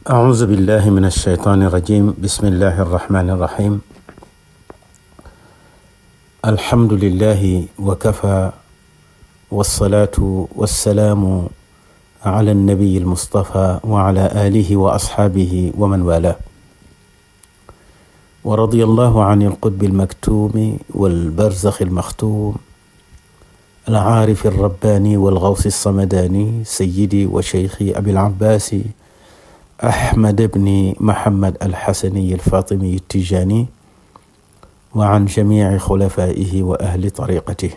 أعوذ بالله من الشيطان الرجيم بسم الله الرحمن الرحيم الحمد لله وكفى والصلاة والسلام على النبي المصطفى وعلى آله وأصحابه ومن والاه ورضي الله عن القطب المكتوم والبرزخ المختوم العارف الرباني والغوث الصمداني سيدي وشيخي أبي العباس أحمد بن محمد الحسني الفاطمي التجاني وعن جميع خلفائه وأهل طريقته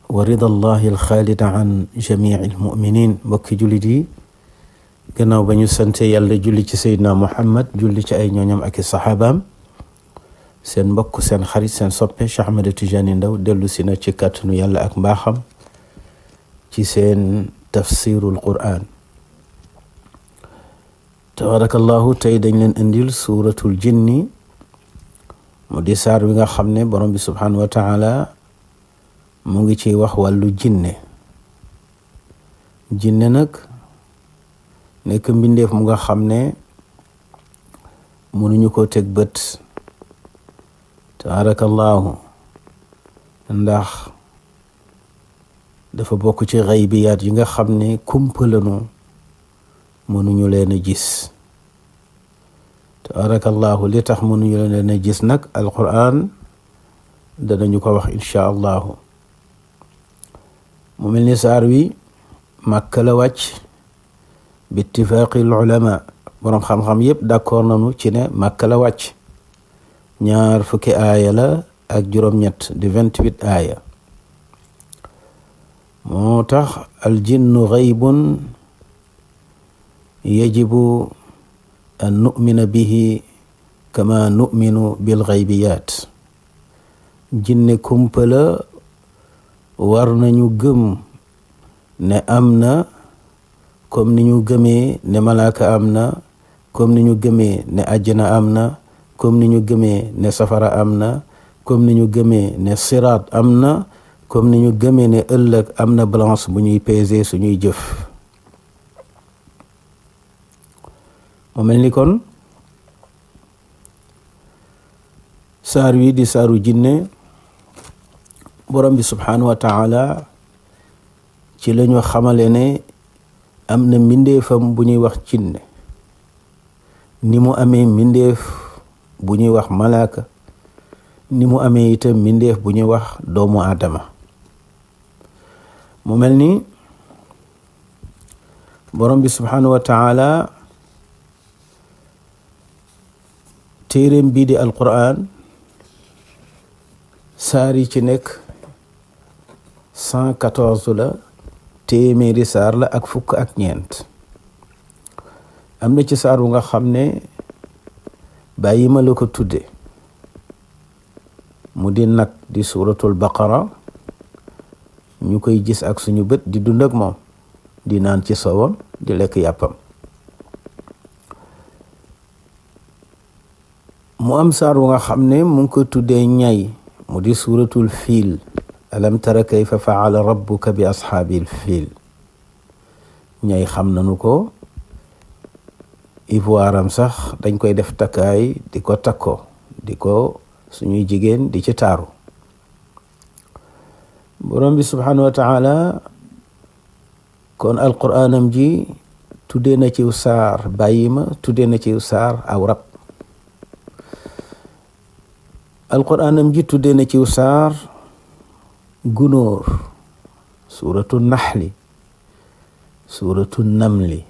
ورضا الله الخالد عن جميع المؤمنين mbokki jullit yi gannaaw ba ñu sante yàlla julli ci Seydina Muhammad julli ci ay ñooñam ak i saxaabaam seen mbokk seen xarit seen soppe Cheikh Ahmed Tidiane Ndao dellu si na ci kàttanu yàlla ak mbaaxam ci seen tafsirul Qur'an. Tabarakallahu tey dañ leen indil suuratul jinni mu di saar wi nga xam ne borom bi subhanahu wa taala mu ngi ciy wax wàllu jinne nag nekk mbindeef mu nga xam ne mënuñu ko teg bët tabarakallahu ndax dafa bokk ci xaybiyaat yi nga xam ne kumpalanu mënuñu leen a gis tabarakallahu li tax mënuñu leen a gis nag alquran danañu ko wax insha allahu mu mel ni saar wi Màkka la wàcc bi ittifaaqil ulama boroom xam-xam yépp d'accord nañu ci ne Màkka la wàcc 20 aaya la ak juróom-ñett di 28 aaya moo tax aljinnu gaybun yajibu an nu'mina bihi kama nu'minu bil gaybiyaat jinne kumpala war nañu gëm ne am na comme ni ñu gëmee ne malaaka am na comme ni ñu gëmee ne àjjana am na comme ni ñu gëmee ne safara am na comme ni ñu gëmee ne siraat am na comme ni ñu gëmee ne ëllëg am na balance bu ñuy peser suñuy jëf mu mel ni kon saar wi di saaru jinne borom bi subhanahu wa taala ci lañu xamale ne am na mbindeefam bu ñuy wax jinne ni mu amee mbindeef bu ñuy wax malaaka ni mu amee itam mbindeef bu ñuy wax doomu aadama mu mel ni borom bi subhanahu wa taala téeréem bii di alquran saar yi ci nekk 114 la téeméeri saar la ak fukk ak ñeent am na ci saar wu nga xam ne bàyyi ma la ko tudde mu di nag di suratul baqara ñu koy gis ak suñu bët di dund ak moom di naan ci sowam di lekk yàppam mu am saar wu nga xam ne mu ngi ko tuddee ñay mu di suratul fiil alam tara kayfa faala rabbuka bi ashaabil fiil ñay xam nañu ko ivoire am sax dañ koy def takkaay di ko takko di ko suñuy jigéen di ci taaru borom bi subhanahu wa taala kon alquraanam ji tuddee na ciw saar bàyyi ma tuddee na ciw saar aw rab alquraanam ji tuddee na ciw saar gunóor suuratu naxli suuratu namli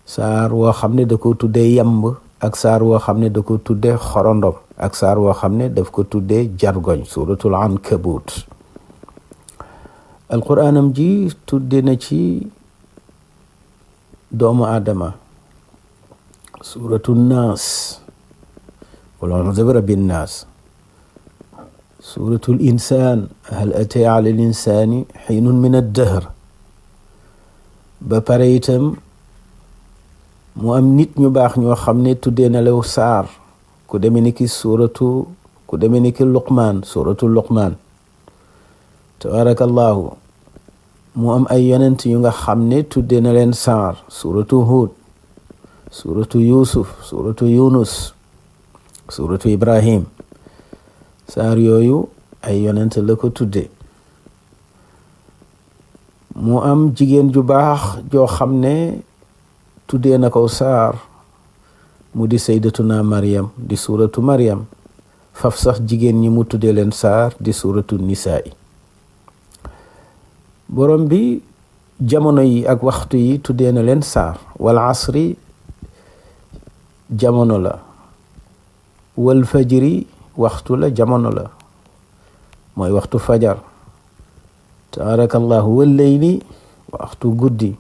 saar woo xam ne da ko tuddee yamb ak saar woo xam ne da ko tuddee xorondom ak saar woo xam ne daf ko tuddee jargoñ suuratul ankabut alquraanam ji tuddee na ci doomu aadama suuratu naas wala a'uuzu bi rabbin naas suuratul insaan hal ataa alal insaani xiinun min ad-dahr ba pare itam mu am nit ñu baax ñoo xam ne tuddee na lew saar ku demee ni ki luqmaan suuratul luqmaan tabarakallahu mu am ay yonent yu nga xam ne tuddee na leen saar suuratu Huud suratu Yusuf, suratu Yunus, suratu Ibrahim. saar yooyu ay yonent la ko tudde. mu am jigéen ju baax joo xam ne tuddee na ko saar mu di sayyidatuna Maryam di suratu Maryam. faf sax jigéen ñi mu tuddee leen saar di suratu Nisaa. borom bi jamono yi ak waxtu yi tuddee na leen saar. wal asri jamono la, wal fajri waxtu la, jamono la, mooy waxtu fajar. tabaarakallahu. wal layli waxtu guddi.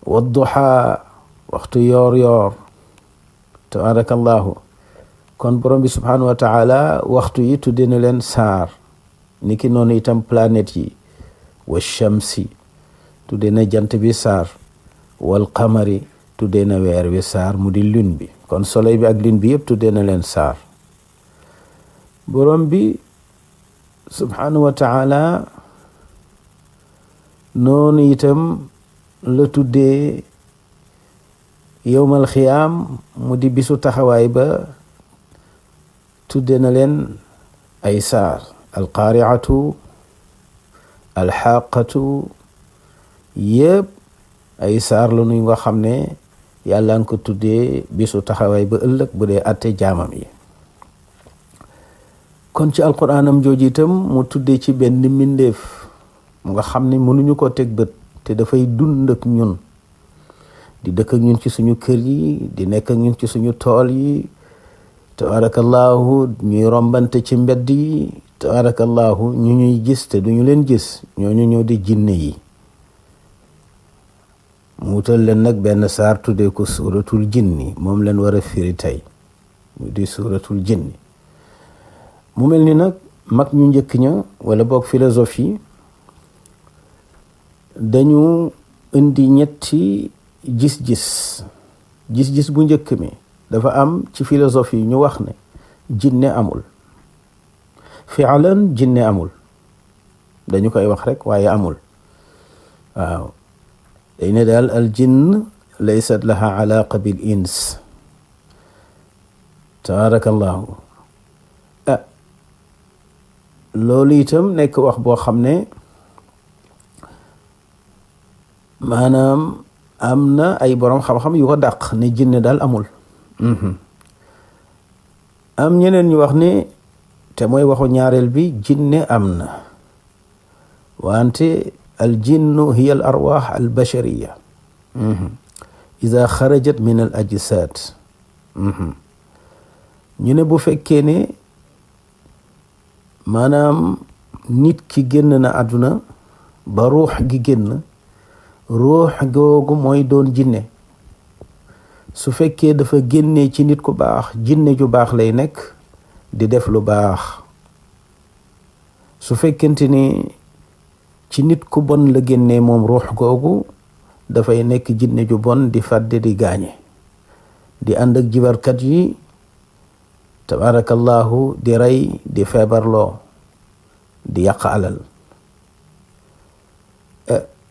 wadduha waxtu yoor yoor. tabaarakallahu. kon borom bi subhanahu wa taala waxtu yi tuddee na leen saar. niki noonu itam planète yi. wa shamsi tuddee na jant bi saar. wal qamari tuddee na weer wi saar mu di lune bi. kon soleil bi ak lune bi yëpp tuddee na leen saar. borom bi subhanahu wa taala noonu itam la tuddee yowmal xiyaam mu di bisu taxawaay ba tuddee na leen ay saar. alqaariatu, alxaqatu, yëpp ay saar la nuy nga xam ne yàlla nga ko tuddee bisu taxawaay ba ëllëg bu dee atte jaamam yi. kon ci alquraanam jooju itam mu tuddee ci benn mbindeef mu nga xam ne mënuñu ko teg bët te dafay dund ak ñun, di dëkk ak ñun ci suñu kër yi, di nekk ak ñun ci suñu tool yi. tabarakallahu. ñuy rombante ci mbedd yi. tabarakallahu. ñu ñuy gis te duñu leen gis, ñooñu ñoo di jinne yi. mu wutal leen nag benn saar tuddee ko suratul jinni, moom leen war a firi tey mu di suratul jinni. mu mel ni nag mag ñu njëkk ña wala boog philosophie dañu indi ñetti gis-gis. gis-gis bu njëkk mi dafa am ci philosophie ñu wax ne jinne amul. fi'lan jinne amul, dañu koy wax rek waaye amul. waaw day ne daal al jinn laysat laha alaqa bil ins. tabarakallahu. loolu itam nekk wax boo xam ne maanaam am na ay borom xam-xam yu ko dàq ne jinne daal amul. am ñeneen ñu wax ne te mooy waxu ñaareel bi jinne am na, wante al jinnu hiya al arwaax al bashariya ida xarajat min al ajsaad. ñu ne bu fekkee ne maanaam nit ki génn na àdduna ba ruux gi génn, ruux googu mooy doon jinne. su fekkee dafa génnee ci nit ku baax, jinne ju baax lay nekk di def lu baax. su fekkente ni ci nit ku bon la génnee moom ruux googu, dafay nekk jinne ju bon di fàdde di gaañe, di ànd ak jibarkat yi, tabarakallahu, di rey, di feebarloo, di yàq alal.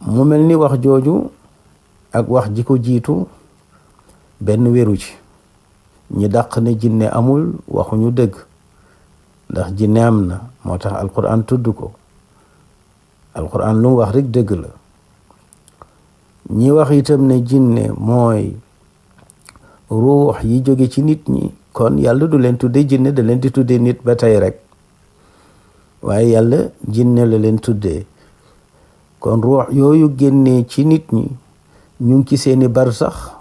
mu mel ni wax jooju ak wax ji ko jiitu benn wéru ci. ñi dàq ne jinne amul waxuñu dëgg, ndax jinne am na, moo tax alquran tudd ko. alquran lu mu wax rek dëgg la. ñi wax itam ne jinne mooy ruux yi jóge ci nit ñi, kon yàlla du leen tudde jinne, da leen di tudde nit ba tey rek, waaye yàlla jinne la leen tuddee. kon ruux yooyu génnee ci nit ñi ñu ngi ci seeni barsax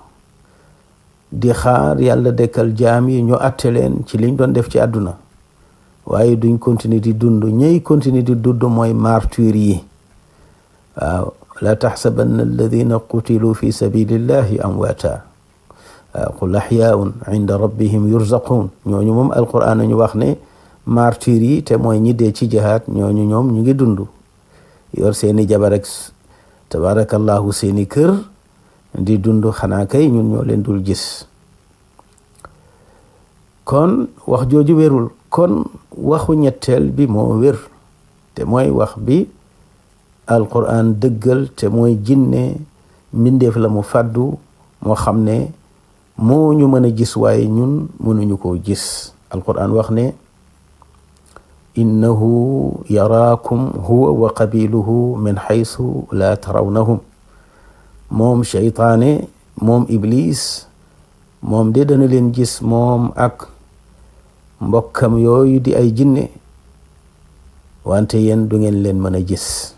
di xaar yàlla dekkal jaam yi ñu atte leen ci liñ doon def ci àdduna, waaye duñ continuer di dund. ñey continuer di dund mooy martyr yi. waaw la taxsabanna alladina qutilu fi sabilillahi amwaata qul axyaun inda rabbihim yurzaqun. ñooñu moom alquran ñu wax ne martyr yi te mooy ñi dee ci jihaad, ñooñu ñoom ñu ngi dund, yor seeni jabar ak tabarakallahu seeni kër di dund. xanaa kay ñun ñoo leen dul gis. kon wax jooju wérul. kon waxu ñetteel bi moo wér, te mooy wax bi alquran dëggal, te mooy jinne mbindeef la mu fàddu, moo xam ne moo ñu mën a gis waaye ñun mënuñu koo gis. alquran wax ne innahu yaraakum huwa wa qabiluhu min xaysu laa tarawnahum. moom sheytaane, moom iblis, moom de dana leen gis moom ak mbokkam yooyu di ay jinne, wante yéen du ngeen leen mën a gis.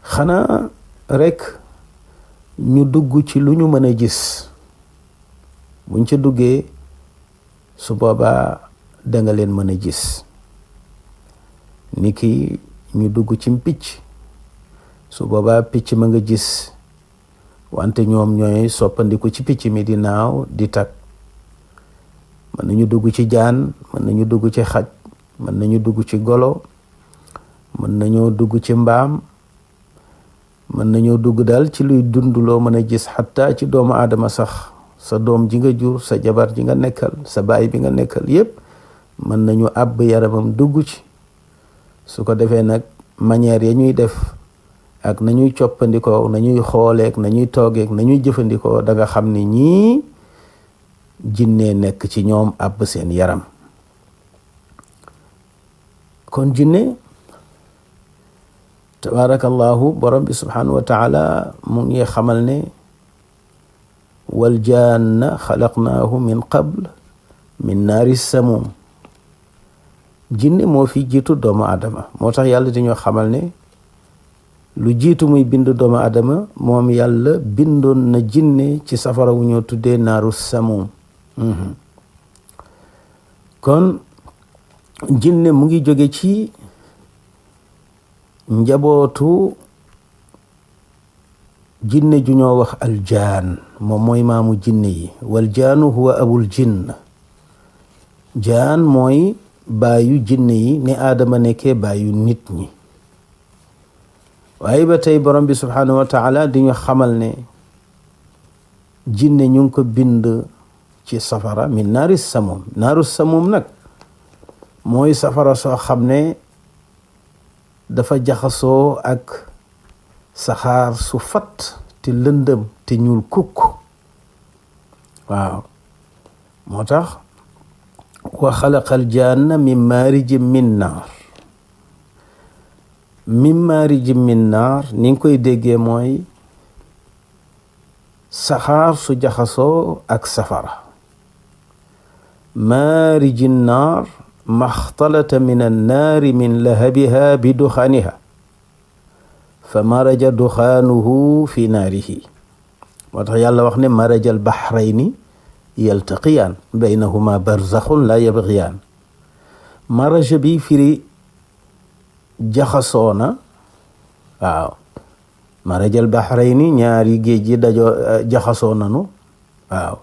xanaa rek ñu dugg ci lu ñu mën a gis. buñ ca duggee su boobaa danga leen mën a gis. niki ñu dugg ci picc, su boobaa picc ma nga gis, wante ñoom ñooy soppandiku ci picc mi di naaw di tag. mën nañu dugg ci jaan, mën nañu dugg ci xaj, mën nañu dugg ci golo, mën nañoo dugg ci mbaam, mën nañoo dugg daal ci luy dund loo mën a gis, xataa ci doomu aadama sax. sa doom ji nga jur, sa jabar ji nga nekkal, sa baay bi nga nekkal, yépp mën nañu àbb yaramam dugg ci. su ko defee nag manière ya ñuy def ak nañuy coppandikoo, nañuy xooleek, nañuy toogeek, nañuy jëfandikoo, da nga xam ni ñii jinne nekk ci ñoom àbb seen yaram. kon jinne tabaarakallahu, borom bi subhanahu wa taala mu ngi xamal ne wal janna xalaqnaahu min qabl min naari samum. jinne moo fi jiitu doomu adama, moo tax yàlla dañoo xamal ne lu jiitu muy bind doomu adama moom yàlla bindoon na jinne ci safara wu ñoo tuddee naaru samum. kon jinne mu ngi jóge ci njabootu jinne ju ñoo wax aljaan, moom mooy maamu jinne yi. wal jaanu huwa abul jinn. jaan mooy baayu jinne yi, ne aadama nekkee baayu nit ñi. waaye ba tey borom bi subhanahu wa taala di ñu xamal ne jinne ñu ngi ko bind ci safara min naari samum. naaru samum nag mooy safara soo xam ne dafa jaxasoo ak saxaar su fat te lëndëm te ñuul kukk. waaw moo tax wa xalaqal janna min maarijin min naar. min maarijin min naar ni nga koy déggee mooy saxaar su jaxasoo ak safara. maarijin naar maxtalata min annaari min lahabiha bi duxaaniha fa maraja duxaanuhu fi naarihi. moo tax yàlla wax ne marajal baxrayni yaltaqiyaan baynahuma barzaxun la yabgiyaan. maraja bi firi jaxasoona. waaw marajal baxrayni ñaari géej gi dajoo jaxasoo nanu. waaw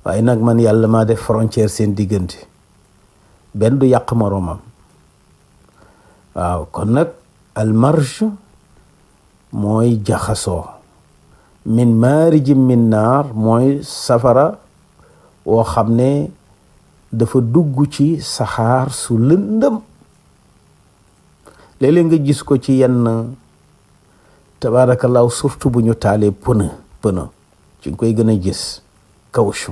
waaye nag man yàlla maa def frontière seen diggante, benn du yàq moroomam. waaw kon nag al marj mooy jaxasoo. min maarijin min naar mooy safara woo xam ne dafa dugg ci saxaar su lëndëm. léeg-léeg nga gis ko ci yenn tabaarakallaahu, surtout bu ñu taalee pënë ci nga koy gën a gis kawsu.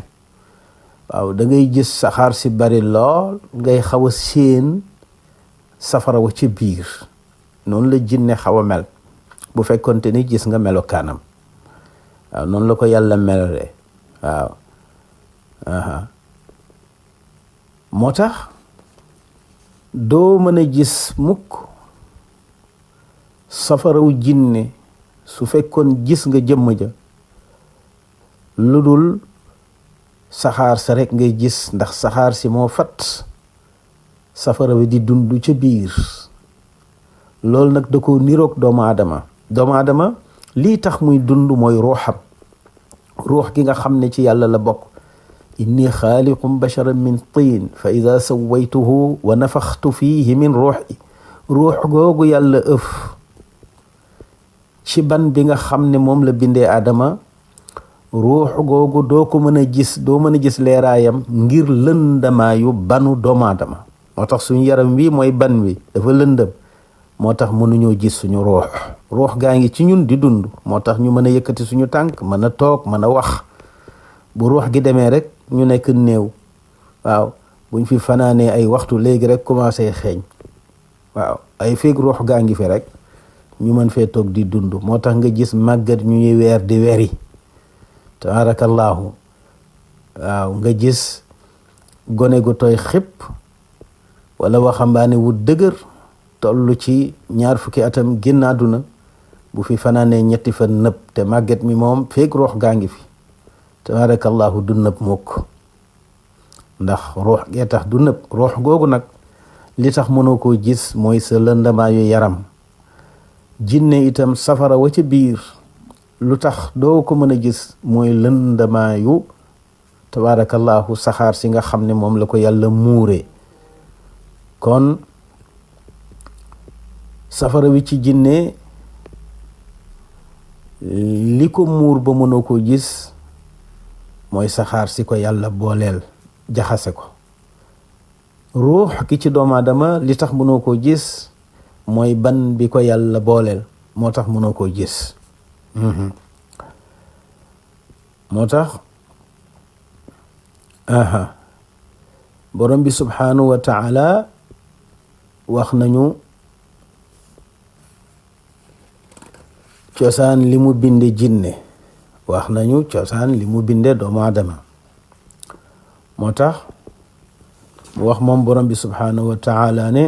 waaw da ngay gis saxaar si bari lool, ngay xaw a séen safara wa ci biir. noonu la jinne xaw a mel bu fekkonte ni gis nga melokaanam. waaw noonu la ko yàlla melale. waaw moo tax doo mën a gis mukk safaraw jinne su fekkoon gis nga jëmm ja, lu dul saxaar sa rek ngay gis, ndax saxaar si moo fat safara wi di dund ca biir. loolu nag da ko niroog doomu aadama. doomu aadama lii tax muy dund mooy ruuxam, ruux gi nga xam ne ci yàlla la bokk. inni xaaliqum basharan min tiin fa ida sawaytuhu wa nafaxtu fiihi min ruuxi. ruux googu yàlla ëf ci ban bi nga xam ne moom la bindee aadama, ruux googu doo ko mën a gis, doo mën a gis leeraayam ngir lëndamaayu banu doomu aadama. moo tax suñu yaram wi mooy ban wi dafa lëndëm, moo tax mënuñoo gis suñu ruux gaa ngi ci ñun di dund, moo tax ñu mën a yëkkati suñu tànk, mën a toog, mën a wax. bu ruux gi demee rek ñu nekk néew. waaw buñ fi fanaanee ay waxtu léegi rek commencé xeeñ. waaw ay feeg ruux gaa ngi fi rek ñu mën fee toog di dund. moo tax nga gis màggat ñu ñuy weer di weri tabaarakallaahu. waaw nga gis gone gu tooy xëpp wala waxambaane wu dëgër toll ci 20 fukki atam génn àdduna, bu fi fanaanee 2 fan nëb, te màggat mi moom feeg ruux gaa ngi fi tabaarakallaahu du nëb mukk, ndax ruux gee tax du nëb. ruux googu nag li tax mënoo koo gis mooy sa lëndamaayu yaram. jinne itam safara wa ca biir lu tax doo ko mën a gis mooy lëndamaayu tabaarakallaahu saxaar si nga xam ne moom la ko yàlla muure. kon safara wi ci jinne li ko muur ba mënoo koo gis mooy saxaar si ko yàlla booleel jaxase ko. ruux ki ci doomu aadama li tax mënoo koo gis mooy ban bi ko yàlla booleel, moo tax mënoo koo gis. moo tax borom bi subhanahu wa ta'ala wax nañu cosaan li mu binde jinne, wax nañu cosaan li mu binde doomu aadama. moo tax mu wax moom borom bi subhanahu wa ta'ala ne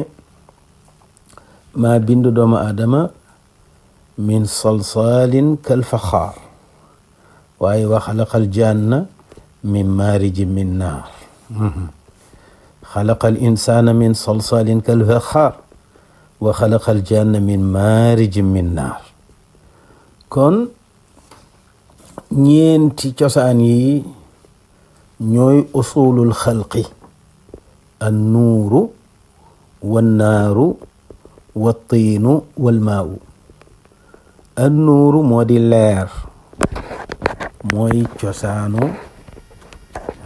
maa bind doomu aadama min salsalin kal faxaar, waaye wa xalaqal janna min maarijin min naar. xalaqal insaana min salsalin kal faxaar wa xalaqal janna min maarijin min naar. kon ñeenti cosaan yi ñooy usulul xalqi: an nuuru wannaaru wattiinu walmaau. an nuuru moo di leer, mooy cosaanu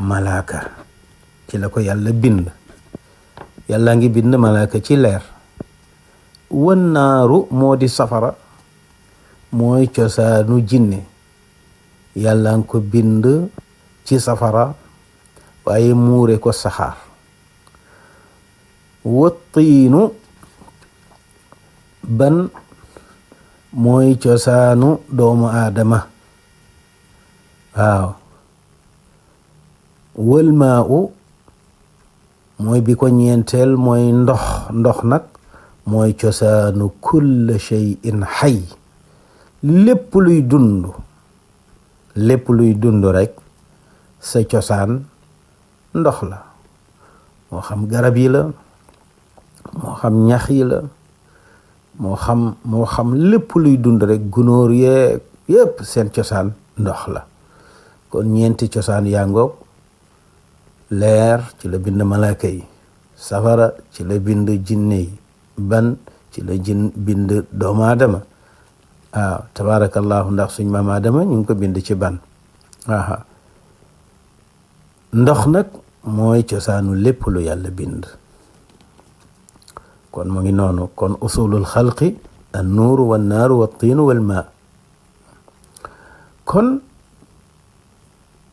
malaaka, ci la ko yàlla bind. yàlla ngi bind malaaka ci leer. wannaaru moo di safara, mooy cosaanu jinne. yàlla ngi ko bind ci safara waaye muure ko saxaar. wattiinu ban mooy cosaanu doomu aadama. waaw. walmaau mooy bi ko ñeenteel mooy ndox nag mooy cosaanu kulla shay'in xay. lépp luy dund rek sa cosaan ndox la. moo xam garab yi la, moo xam ñax yi la, moo xam lépp luy dund rek, gunóor yeeg yépp seen cosaan ndox la. kon ñeenti cosaan yaa ngoog: leer ci la bind malaaka yi, safara ci la bind jinne yi, ban ci la bind doomu aadama. waaw tabaarakallaahu, ndax suñ maam aadama ñu ngi ko bind ci ban. ndox nag mooy cosaanu lépp lu yàlla bind. kon mu ngi noonu. kon usulul xalqi an nuuru wan naaru wat tiinu wal maa. kon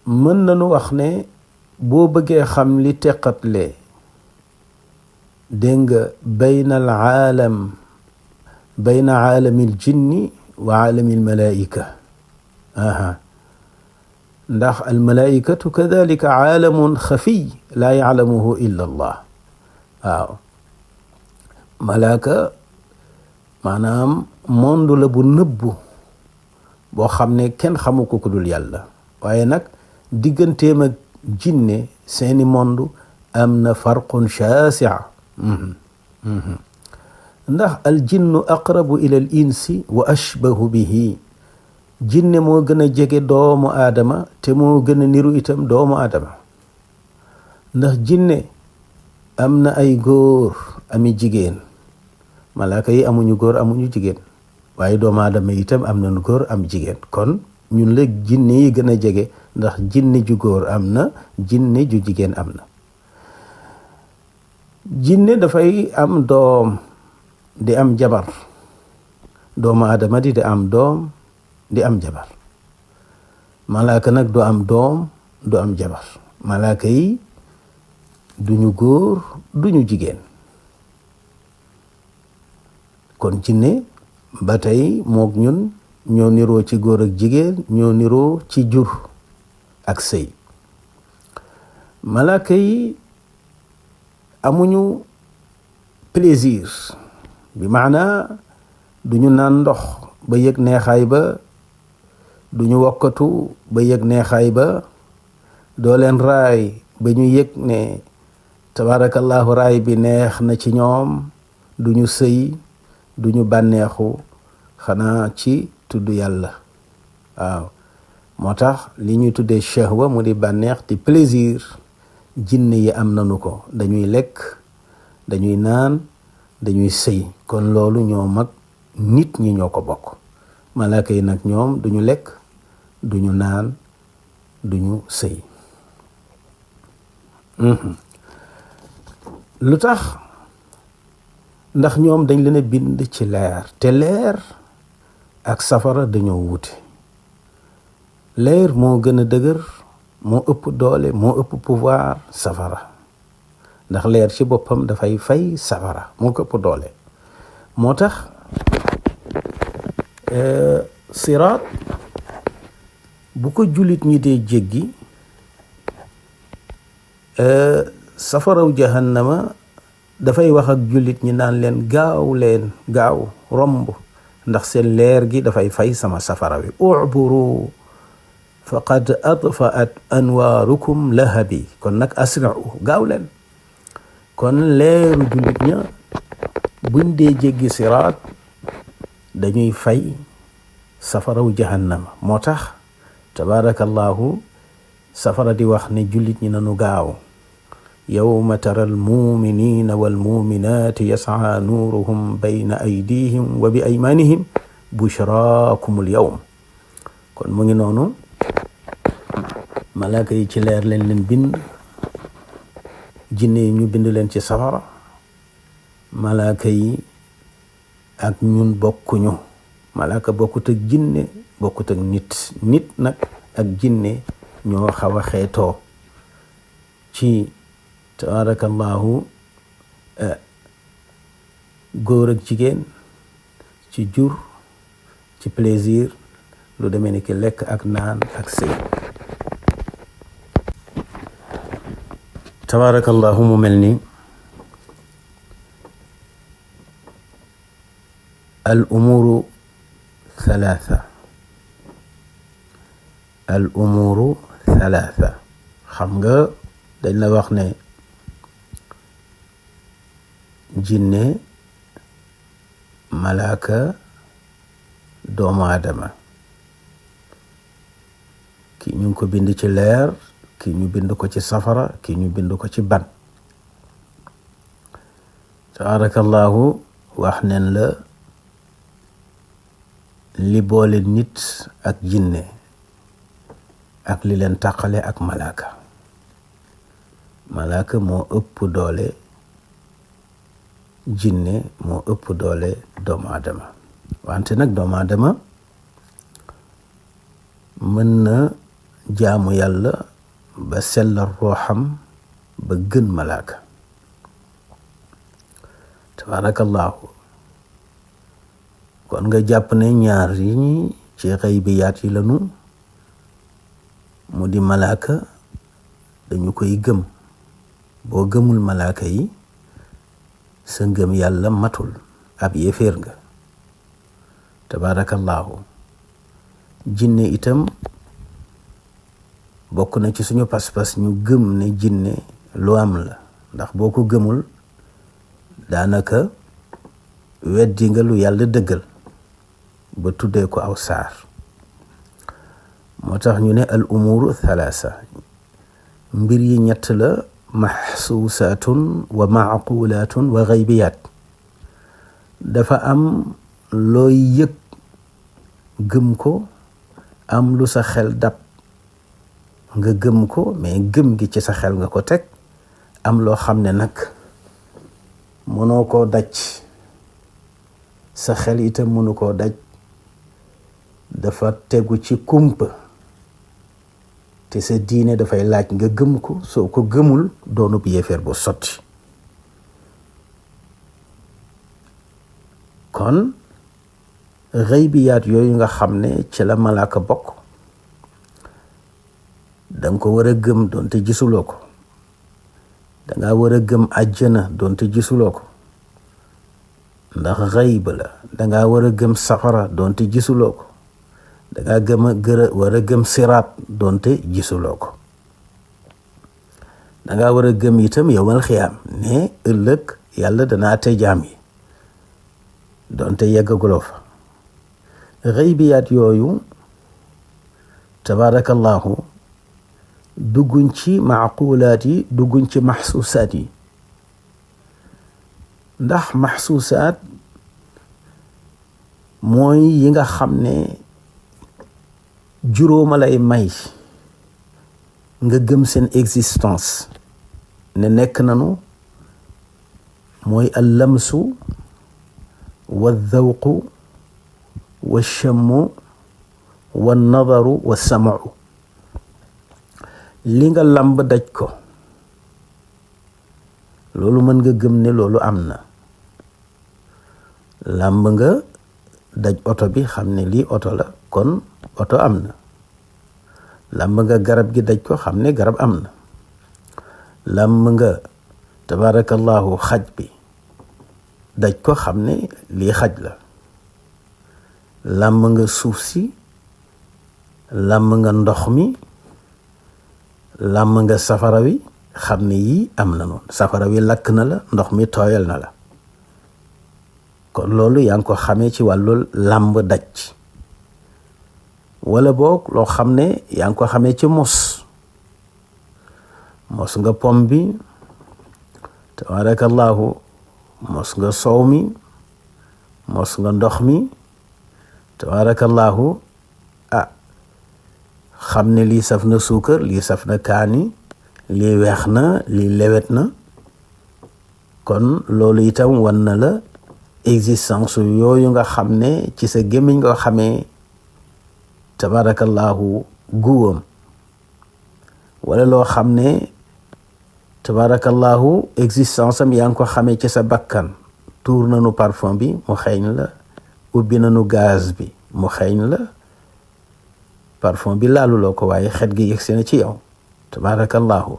mën nañu wax ne boo bëggee xam li teqatle dégg nga bayna aalamil jinni wa aalamil malaa'ika. ndax al malaa'ikatu kadhalika aalamun xafiy laa ya'lamuhu illa allah. waaw. malaaka maanaam monde la bu nëbbu boo xam ne kenn xamu ko ku dul yàlla. waaye nag digganteem ak jinne seeni monde am na farqun shaasi'. ndax al jinnu aqrabu ila al insi wa ashbahu bihi. jinne moo gën a jege doomu aadama te moo gën a niru itam doomu aadama. ndax jinne am na ay góor ami jigéen, malaaka yi amuñu góor amuñu jigéen, waaye doomu aadama itam am nañu góor am jigéen. kon ñun la jinne yi gën a jege, ndax jinne ju góor am na, jinne ju jigéen am na. jinne dafay am doom di am jabar, doomu aadama di am doom di am jabar. malaaka nag du am doom du am jabar. malaaka yi duñu góor duñu jigéen. kon jinne ba tey mook ñun ñoo niroo ci góor ak jigéen, ñoo niroo ci jur ak sëy. malaaka yi amuñu plaisir, bi maana duñu naan ndox ba yëg neexaay ba, duñu wokkatu ba yëg neexaay ba, doo leen raay ba ñu yëg ne tabarakallahu raay bi neex na ci ñoom, duñu sëy duñu bànneexu xanaa ci tudd yàlla. waaw moo tax li ñuy tuddee shahwa mu di bànneex di plaisir, jinne yi am nanu ko. dañuy lekk, dañuy naan, dañuy sëy. kon loolu ñoo mag nit ñi ñoo ko bokk. malaaka yi nag ñoom duñu lekk, duñu naan, duñu sëy. lu tax? ndax ñoom dañ leen a bind ci leer, te leer ak safara dañoo wuute. leer moo gën a dëgër, moo ëpp doole, moo ëpp pouvoir safara. ndax leer ci boppam dafay fay safara, moo ko ëpp doole. moo tax siraat bu ko jullit ñi dee jéggi, safaraw jahannama dafay wax ak jullit ñi naan leen gaaw romb, ndax seen leer gi dafay fay sama safara wi. uburu faqad atfaat anwaarukum lahabi. kon nag asri'u, gaaw leen. kon leeru jullit ña buñ dee jéggi siraat dañuy fay safaraw jahannama. moo tax tabarakallahu safara di wax ne jullit ñi nanu gaaw. yawma tara almuminina walmuminati yas'a nuruhum bayna aydihim wa bi aymanihim bushraakum alyawm. kon mu ngi noonu, malaaka yi ci leer leen bind, jinne yi ñu bind leen ci safara. malaaka yi ak ñun bokkuñu. malaaka bokkut ak jinne, bokkut ak nit nag ak jinne ñoo xaw a xeetoo ci tabarakallahu góor ak jigéen, ci jur, ci plaisir, lu demee ni ki lekk ak naan ak sëy. tabarakallahu mu mel ni al umuru thalatha. xam nga dañ la wax ne jinne, malaaka, doomu aadama, ki ñu ngi ko bind ci leer, ki ñu bind ko ci safara, ki ñu bind ko ci ban. tabarakallahu wax neen la li boole nit ak jinne ak li leen tàqale ak malaaka. malaaka moo ëpp doole jinne, moo ëpp doole doomu aadama. wante nag doomu aadama mën na jaamu yàlla ba sellal ruuxam ba gën malaaka. tabarakallahu kon nga jàpp ne ñaar yi ñi ci xaybiyaat yi lanu, mu di malaaka dañu koy gëm. boo gëmul malaaka yi sa ngëm yàlla matul, ab yéeféer nga. tabarakallahu jinne itam bokk na ci suñu pas-pas ñu gëm ne jinne lu am la, ndax boo ko gëmul daanaka weddi nga lu yàlla dëggal ba tuddee ko aw saar. moo tax ñu ne al umuru thalatha, mbir yi ñett la, mahsuusatun wa maaqulatun wa ghaybiyat. dafa am looy yëg gëm ko, am lu sa xel dab nga gëm ko, mais gëm gi ci sa xel nga ko teg. am loo xam ne nag mënoo koo daj, sa xel itam mënu koo daj, dafa tegu ci kumpa, te sa diine dafay laaj nga gëm ko. soo ko gëmul doonub yéeféer bu sotti. kon xaybiyaat yooyu nga xam ne ci la malaaka bokk, danga ko war a gëm doonte gisuloo ko. danga war a gëm àjjana doonte gisuloo ko, ndax xayb la. danga war a gëm safara doonte gisuloo ko. danga war a gëm siraat doonte gisuloo ko. danga war a gëm itam yowmal xiyaam ne ëllëg yàlla dana àtte jaam yi doonte yeggaguloo fa. xaybiyaat yooyu tabarakallahu dugguñ ci maaqulaat yi, dugguñ ci maxsuusaat yi. ndax maxsuusaat mooy yi nga xam ne juróoma lay may nga gëm seen existence ne nekk nanu, mooy allamsu wa dhawqu wa chammu wa nadaru wa samu. li nga lamb daj ko, loolu mën nga gëm ne loolu am na. lamb nga daj oto bi xam ne lii oto la, kon oto am na. lamb nga garab gi daj ko xam ne garab am na. lamb nga tabarakallahu xaj bi daj ko xam ne lii xaj la. lamb nga suuf si, lamb nga ndox mi, lamb nga safara wi xam ne yii am na noonu. safara wi lakk na la, ndox mi tooyal na la. kon loolu yaa ngi ko xamee ci wàllu lamb daj. wala boog loo xam ne yaa ngi ko xamee ci mos nga pom bi tabarakallahu, mos nga soow mi, mos nga ndox mi tabarakallahu. xam ne lii saf na suukar, lii saf na kaani, lii weex na, lii lewet na. kon loolu itam wan na la existence yooyu nga xam ne ci sa gémmiñ nga xamee tabarakallahu guwam. wala loo xam ne tabarakallahu existence am yaa ngi ko xamee ci sa bakkan. tuur nanu parfum bi mu xeeñ la, ubbi nanu gaz bi mu xeeñ la. parfum bi laaluloo ko waaye xet gi yegsi na ci yow tabarakallahu.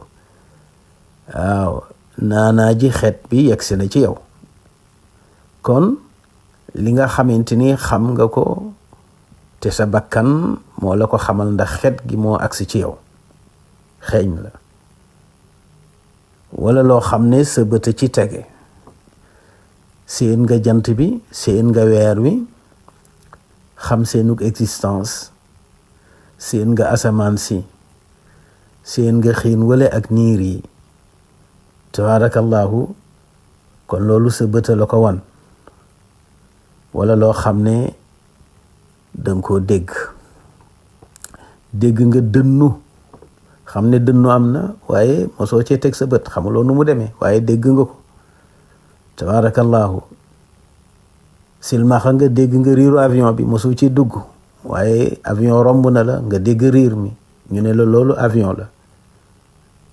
waaw naanaa ji xet bi yegsi na ci yow. kon li nga xamante ni xam nga ko te sa bakkan moo la ko xamal, ndax xet gi moo agsi ci yow, xeeñ la. wala loo xam ne sa bët ci tege, seen nga jant bi, seen nga weer wi, xam seenug existence. seen nga asamaan si, seen nga xiin wala ak niir yi tabarakallahu. kon loolu sa bët la ko wan. wala loo xam ne danga koo dégg nga dënnu, xam ne dënnu am na waaye mosoo cee teg sa bët, xamuloo nu mu demee waaye dégg nga ko tabarakallahu. silmaxa nga dégg nga riiru avion bi, mosoo ci dugg waaye avion romb na la, nga dégg riir mi, ñu ne la loolu avion la.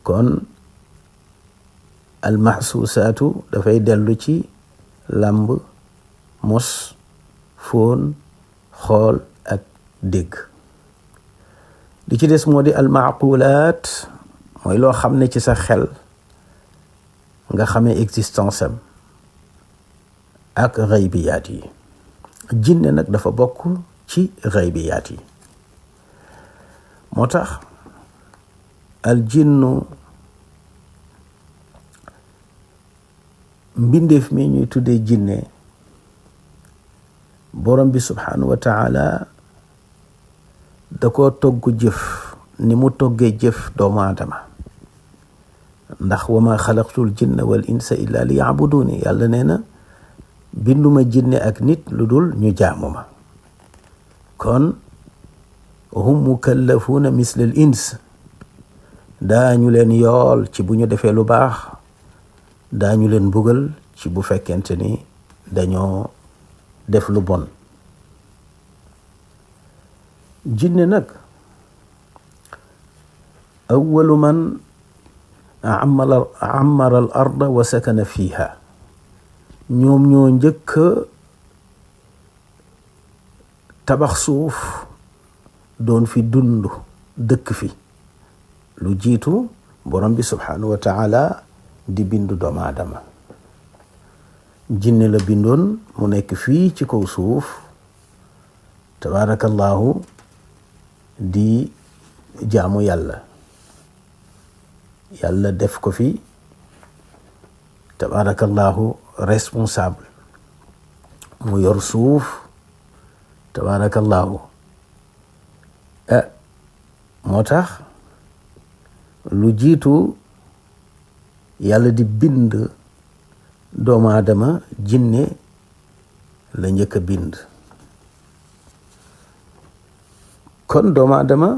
kon almahsuusaatu dafay dellu ci làmb, mos, fóon, xool ak dégg. li ci des moo di almaaqulaat, mooy loo xam ne ci sa xel nga xamee existence am, ak xaybiyaat yi. jinne nag dafa bokk ci xaybiyaat yi. moo tax al jinnu, mbindeef mi ñuy tuddee jinne, borom bi subhanahu wa taala da koo togg jëf ni mu toggee jëf doomu aadama. ndax wa ma xalaqtul jinna wal insa illa li yaabuduni, yàlla nee na binduma jinne ak nit lu dul ñu jaamu ma. kon hum mukallafuuna misle al ins, daañu leen yool ci bu ñu defee lu baax, daañu leen mbugal ci bu fekkente ni dañoo def lu bon. jinne nag awwalu man ammara al arda wa sakana fiha, ñoom ñoo njëkk tabax suuf doon fi dund dëkk fi lu jiitu borom bi subhanahu wa taala di bindu doomu aadama. jinne la bindoon mu nekk fii ci kaw suuf tabarakallahu di jaamu yàlla def ko fi tabarakallahu responsable mu yor suuf tabarakallahu. moo tax lu jiitu yàlla di bind doomu aadama jinne la njëkk a bind. kon doomu aadama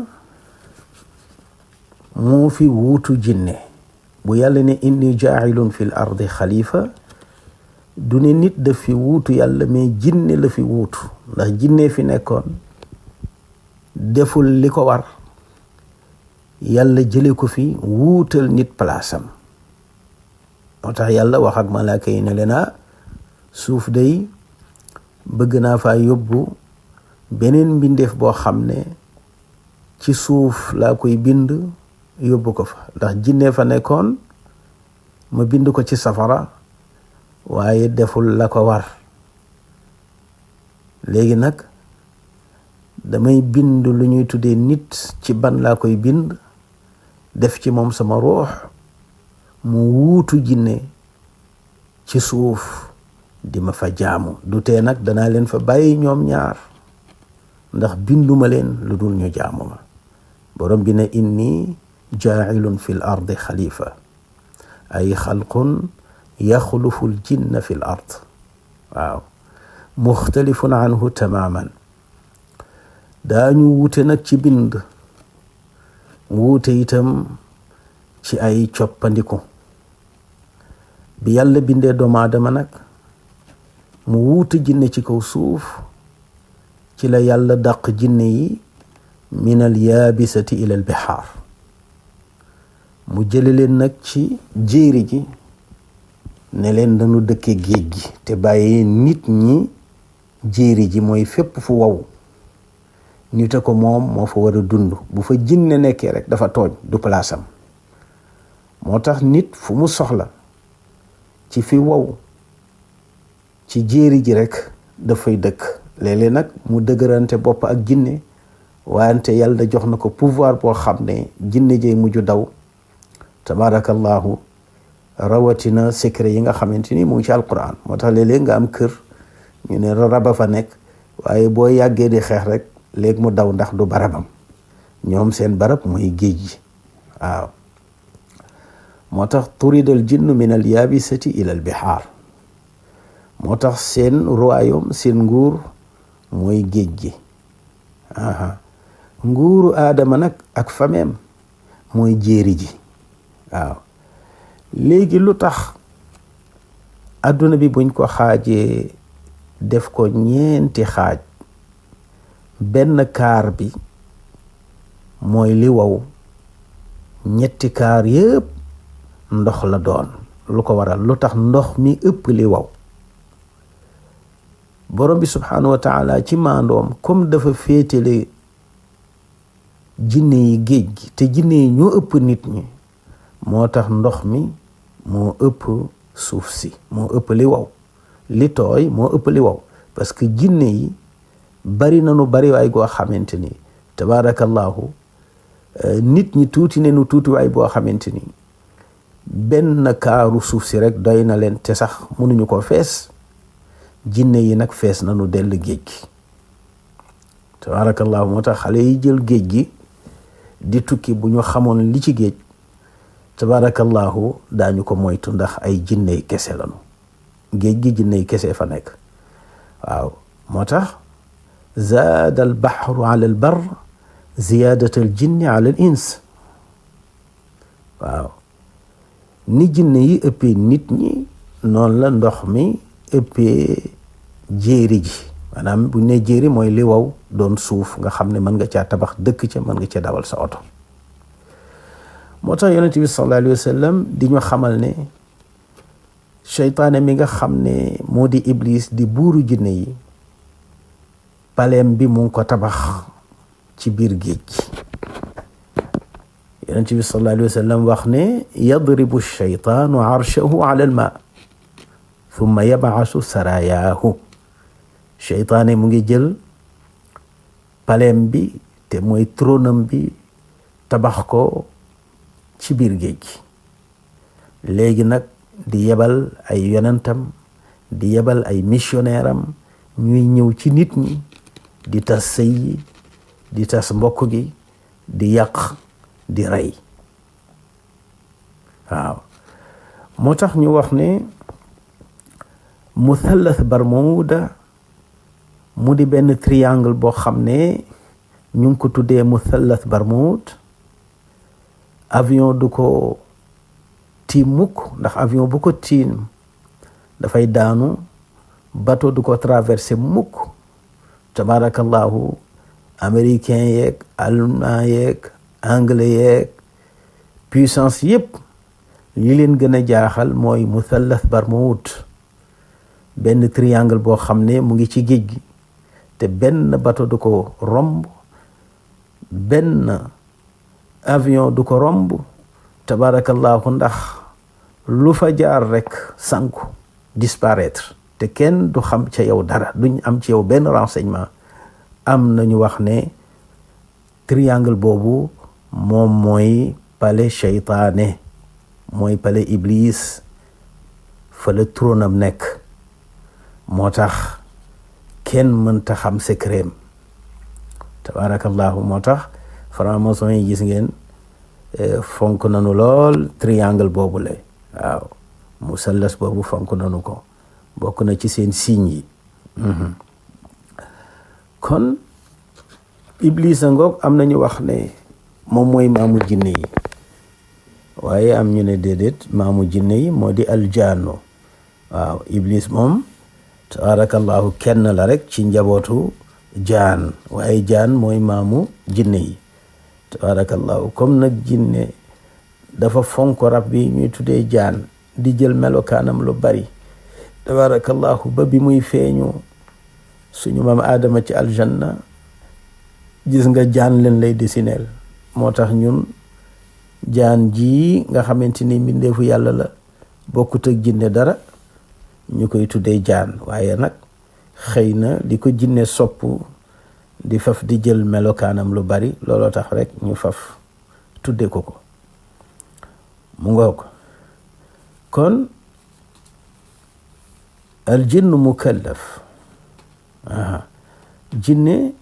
moo fi wuutu jinne. bu yàlla ne inni jaa'ilun fil ardi xalifa du ne nit daf fi wuutu yàlla, mais jinne la fi wuutu, ndax jinne fi nekkoon deful li ko war, yàlla jële ko fi wuutal nit palaasam. moo tax yàlla wax ak malaaka yi ne leen suuf day bëgg naa faa yóbbu beneen mbindeef boo xam ne ci suuf laa koy bind yóbbu ko fa, ndax jinne fa nekkoon ma bind ko ci safara waaye deful la ko war. léegi nag damay bind lu ñuy tuddee nit ci ban laa koy bind def ci moom sama ruux mu wuutu jinne ci suuf di ma fa jaamu. du tee nag danaa leen fa bàyyi ñoom ñaar, ndax binduma leen lu dul ñu jaamu ma. borom bi ne inni jaa'ilun fil ardi xalifa, ay xalqun yaxlufu l jinna fil ard. waaw, muxtalifun anhu tamaman. daañu wuute nag ci bind, wuute itam ci ay coppandiku. bi yàlla bindee doomu aadama nag mu wuute jinne ci kaw suuf, ci la yàlla dàq jinne yi min al yaabisati ila al bihaar, mu jële leen nag ci jéeri ji ne leen dañu dëkke géej gi, te bàyyi nit ñi jéeri ji mooy fépp fu wow. nite ko moom moo fa war a dund. bu fa jinne nekkee rek dafa tooñ, du palaasam. moo tax nit fu mu soxla ci fi wow ci jéeri ji rek dafay dëkk. léeg-léeg nag mu dëgërante bopp ak jinne, wante yàlla jox na ko pouvoir boo xam ne jinne jey mujju daw tabarakallahu. rawatina secret yi nga xamante ni mu ngi ci alquran. moo tax léeg-léeg nga am kër ñu ne raba fa nekk, waaye boo yàggee di xeex rek léegi mu daw, ndax du barabam. ñoom seen barab mooy géej gi. waaw, moo tax turidal jinnu min al yabisati ila al bihaar. moo tax seen royaume, seen nguur mooy géej gi. nguuru aadama nag ak fameem mooy jéeri ji. waaw, léegi lu tax adduna bi buñ ko xaajee def ko ñeenti xaaj, benn kaar bi mooy li wow, ñetti kaar yëpp ndox la doon. lu ko waral? lu tax ndox mi ëpp li wow? borom bi subhanahu wa taala ci maandoom comme dafa féetale jinne yi géej gi, te jinne yi ñoo ëpp nit ñi, moo tax ndox mi moo ëpp suuf si, moo ëpp li wow. li tooy moo ëpp li wow, parce que jinne yi bari nanu bari waay goo xamante ni tabarakallahu, nit ñi tuuti ne nu tuuti waay boo xamante ni benn kaaru suuf si rek doy na leen, te sax mënuñu ko fees. jinne yi nag fees nanu dell géej gi tabarakallahu. moo tax xale yi jël géej gi di tukki, bu ñu xamoon li ci géej tabarakallahu daañu ko moytu, ndax ay jinney kese lanu. géej gi jinney kese fa nekk. waaw, moo tax zaada al bahru ala al bar ziyaadata al jinni ala al ins. waaw, ni jinne yi ëppee nit ñi, noonu la ndox mi ëppee jéeri ji, maanaam bu ne jéeri mooy li wow doon suuf nga xam ne mën nga caa tabax dëkk ca, mën nga caa dawal sa oto. moo tax yonent bi sallallahu alayhi wa sallam di ñu xamal ne seytaane mi nga xam ne moo di iblis di buuru jinne yi, paleem bi mu ngi ko tabax ci biir géej gi. yonent bi sallallahu alayhi wa sallam wax ne yadribu sheytaanu arshahu ala al maa thumma yab'asu sarayaahu. seytaane mu ngi jël paleem bi te mooy tronam bi tabax ko ci biir géej gi. léegi nag di yebal ay yonentam, di yebal ay missionnaire am ñuy ñëw ci nit ñi di tas sëy yi, di tas mbokk gi, di yàq, di rey. waaw moo tax ñu wax ne muthallath Bermuda mu di benn triangle boo xam ne ñu ngi ko tuddee muthallath Bermuda. avion du ko tiim mukk, ndax avion bu ko tiim dafay daanu. bateau du ko traversé mukk. tabarakallahu américain yeeg, allemand yeeg, anglais yeeg, puissance yépp li leen gën a jaaxal mooy muthallath Bermuda, benn triangle boo xam ne mu ngi ci géej gi te benn bateau du ko romb, benn avion du ko romb. tabarakallahu ndax lu fa jaar rek sanku, disparaître, te kenn du xam ca yow dara, duñ am ci yow benn renseignement. am nañu wax ne triangle boobu moom mooy palais seytaane, mooy palais iblis, fa la tronam nekk. moo tax kenn mënta xam secret. tabarakallahu moo tax franc-maçon yi gis ngeen fonk nanu lool triangle boobu la. waaw musallas boobu fonk nanu ko, bokk na ci seen signe yi. kon iblis a ngoog. am nañu wax ne moom mooy maamu jinne yi, waaye am ñu ne déedéet, maamu jinne yi moo di aljaano. waaw iblis moom tabarakallahu kenn la rek ci njabootu jaan, waaye jaan mooy maamu jinne yi. tabarakallahu comme nag jinne dafa fonk rab bi ñuy tuddee jaan, di jël melokaanam lu bari. tabarakallahu ba bi muy feeñu suñu maam Aadama ci aljanna, gis nga jaan leen lay desineel. moo tax ñun jaan ji nga xamante ni mbindeefu yàlla la, bokkut ak jinne dara, ñu koy tuddee jaan. waaye nag xëy na di ko jinne sopp, di faf di jël melokaanam lu bari, looloo tax rek ñu faf tudde ko ko. mu ngoog. kon al jinnu mukallaf. jinne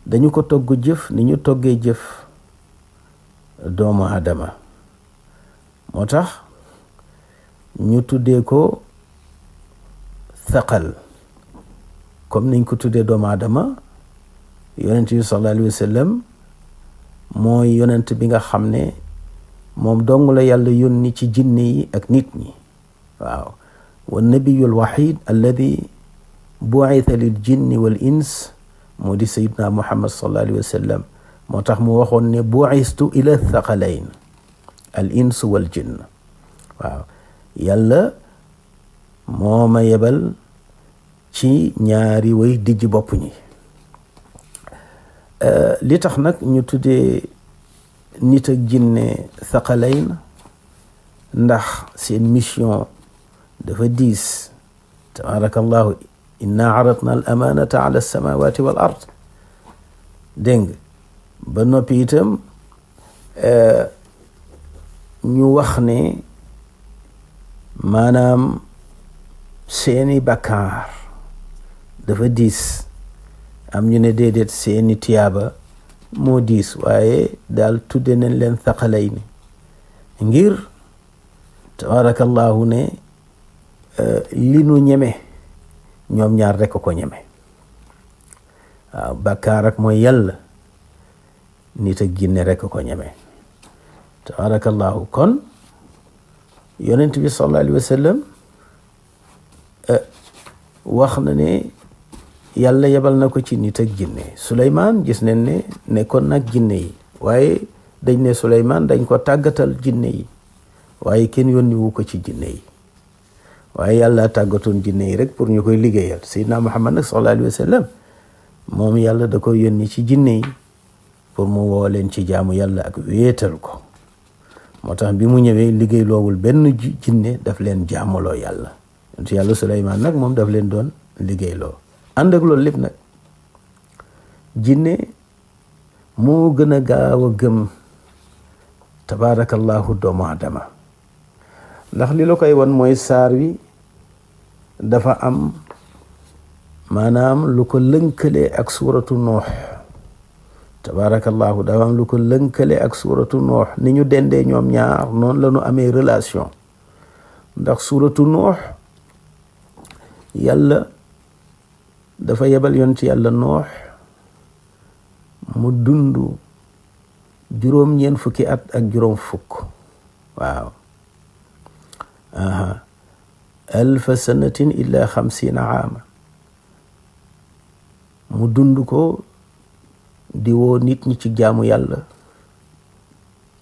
dañu ko togg jëf ni ñu toggee jëf doomu Aadama. moo tax ñu tuddee ko thaqal, comme niñ ko tuddee doomu Aadama. yonent bi sallallahu alayhi wa sallam mooy yonent bi nga xam ne moom dong la yàlla yónni ci jinne yi ak nit ñi. waaw wa nabiyul wahid alladi bu'itha lil jinni wal ins moo di sayyidina Muhammad sallallahu alayhi wa sallam. moo tax mu waxoon ne bu'istu ila thaqalayn al ins wal jinn. waaw yàlla moo ma yebal ci ñaari way dijj bopp ñi. li tax nag ñu tuddee nit ak jinne thaqalayn, ndax seen mission dafa diis. tabarakallahu inna aradna al amanata ala alsamawati wal ard. dégg nga ba noppi itam ñu wax ne maanaam seeni bakkaar dafa diis. am ñu ne déedéet seeni tiyaaba moo diis, waaye daal tudde nañ leen thaqalayni ngir tabarakallahu ne li nu ñeme ñoom ñaar rekk ko ñeme. waaw bakkaar ak mooy yàlla, nit ak jinne rekk ko ñeme. tabarakallahu kon yonent bi sallallahu alayhi wa sallam wax na ne yàlla yebal na ko ci nit ak jinne. Suleymaan gis nañ ne nekkoon nag jinne yi, waaye dañ ne Suleymaan dañ ko tàggatal jinne yi, waaye kenn yónni wu ko ci jinne yi, waaye yàlla tàggatoon jinne yi rek pour ñu koy liggéeyal. Seydina Muhammad nag sallallahu alayhi wa sallam moom yàlla da ko yónni ci jinne yi pour mu woo leen ci jaamu yàlla ak wéetal ko. moo tax bi mu ñëwee liggéey loowul benn jinne, daf leen jaamuloo yàlla. yonent yàlla Suleymaan nag moom daf leen doon liggéey loo. ànd ak loolu lépp nag jinne moo gën a gaaw a gëm tabaarakallahu doomu adama, ndax li la koy won mooy saar wi dafa am maanaam lu ko lënkale ak suuratu Nuux. tabaarakallahu dafa am lu ko lënkale ak suuratu Nuux. ni ñu dendee ñoom ñaar noonu la ñu amee relation, ndax suuratu Nuux yàlla dafa yebal yoon ci yàlla Nuux mu dund 40 at ak juróom fukk. waaw alfa sanatin illa 50 aama mu dund ko di woo nit ñi ci jaamu yàlla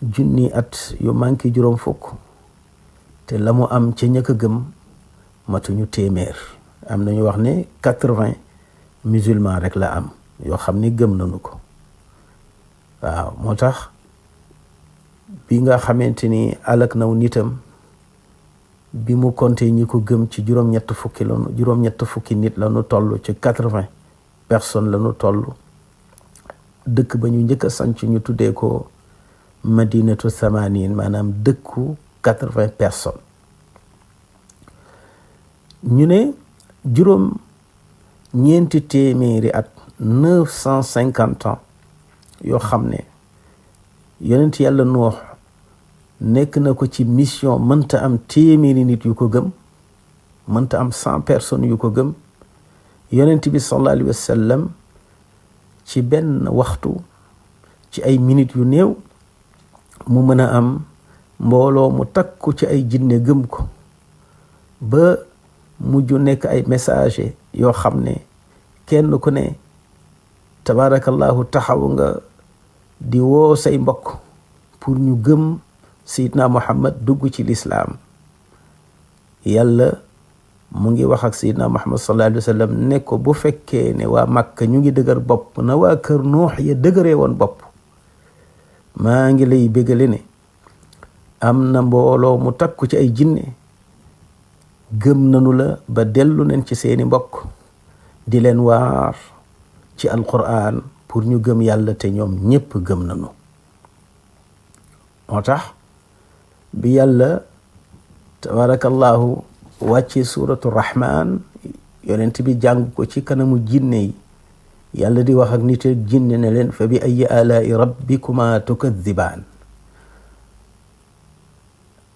1,000 at yu manqué juróom fukk, te la mu am ca ñëkk a gëm matuñu téeméer. am nañu wax ne 80 musulman rek la am yoo xam ne gëm nañu ko. waaw moo tax bi nga xamante ni alak naw nitam, bi mu compté ñi ko gëm ci juróom-ñett fukki nit la ñu toll, ci 80 personnes la ñu toll. dëkk ba ñu njëkk a sanc ñu tuddee ko madinatu samanin, maanaam dëkku 80 personnes. ñu ne juróom ñeenti téeméeri at 950 ans yoo xam ne yonent yàlla Nuux nekk na ko ci mission, mënta am téeméeri nit yu ko gëm, mënta am 100 personnes yu ko gëm. yonent bi sallallahu alayhi wa sallam ci benn waxtu, ci ay minutes yu néew, mu mën a am mbooloo mu takku ci ay jinne gëm ko, ba mujj nekk ay messager yoo xam ne kenn ku ne tabaarakallahu taxaw nga di woo say mbokk pour ñu gëm Seydina Muhammad dugg ci lislaam. yàlla mu ngi wax ak Seydina Muhammad sallallahu alayhi wa sallam ne ko bu fekkee ne waa Makka ñu ngi dëgër bopp na waa kër Nuux ya dëgëree woon bopp, maa ngi lay bégale ne am na mbooloo mu takku ci ay jinne gëm nanu la ba dellu nañ ci seeni mbokk di leen waar ci alquran pour ñu gëm yàlla, te ñoom ñépp gëm nanu. moo tax bi yàlla tabarakallahu wàcce suuratu rahman, yonent bi jàng ko ci kanamu jinne yi, yàlla di wax ak nit ak jinne ne leen fa bi ayyi alaa'i rabbikuma tukadhibaan.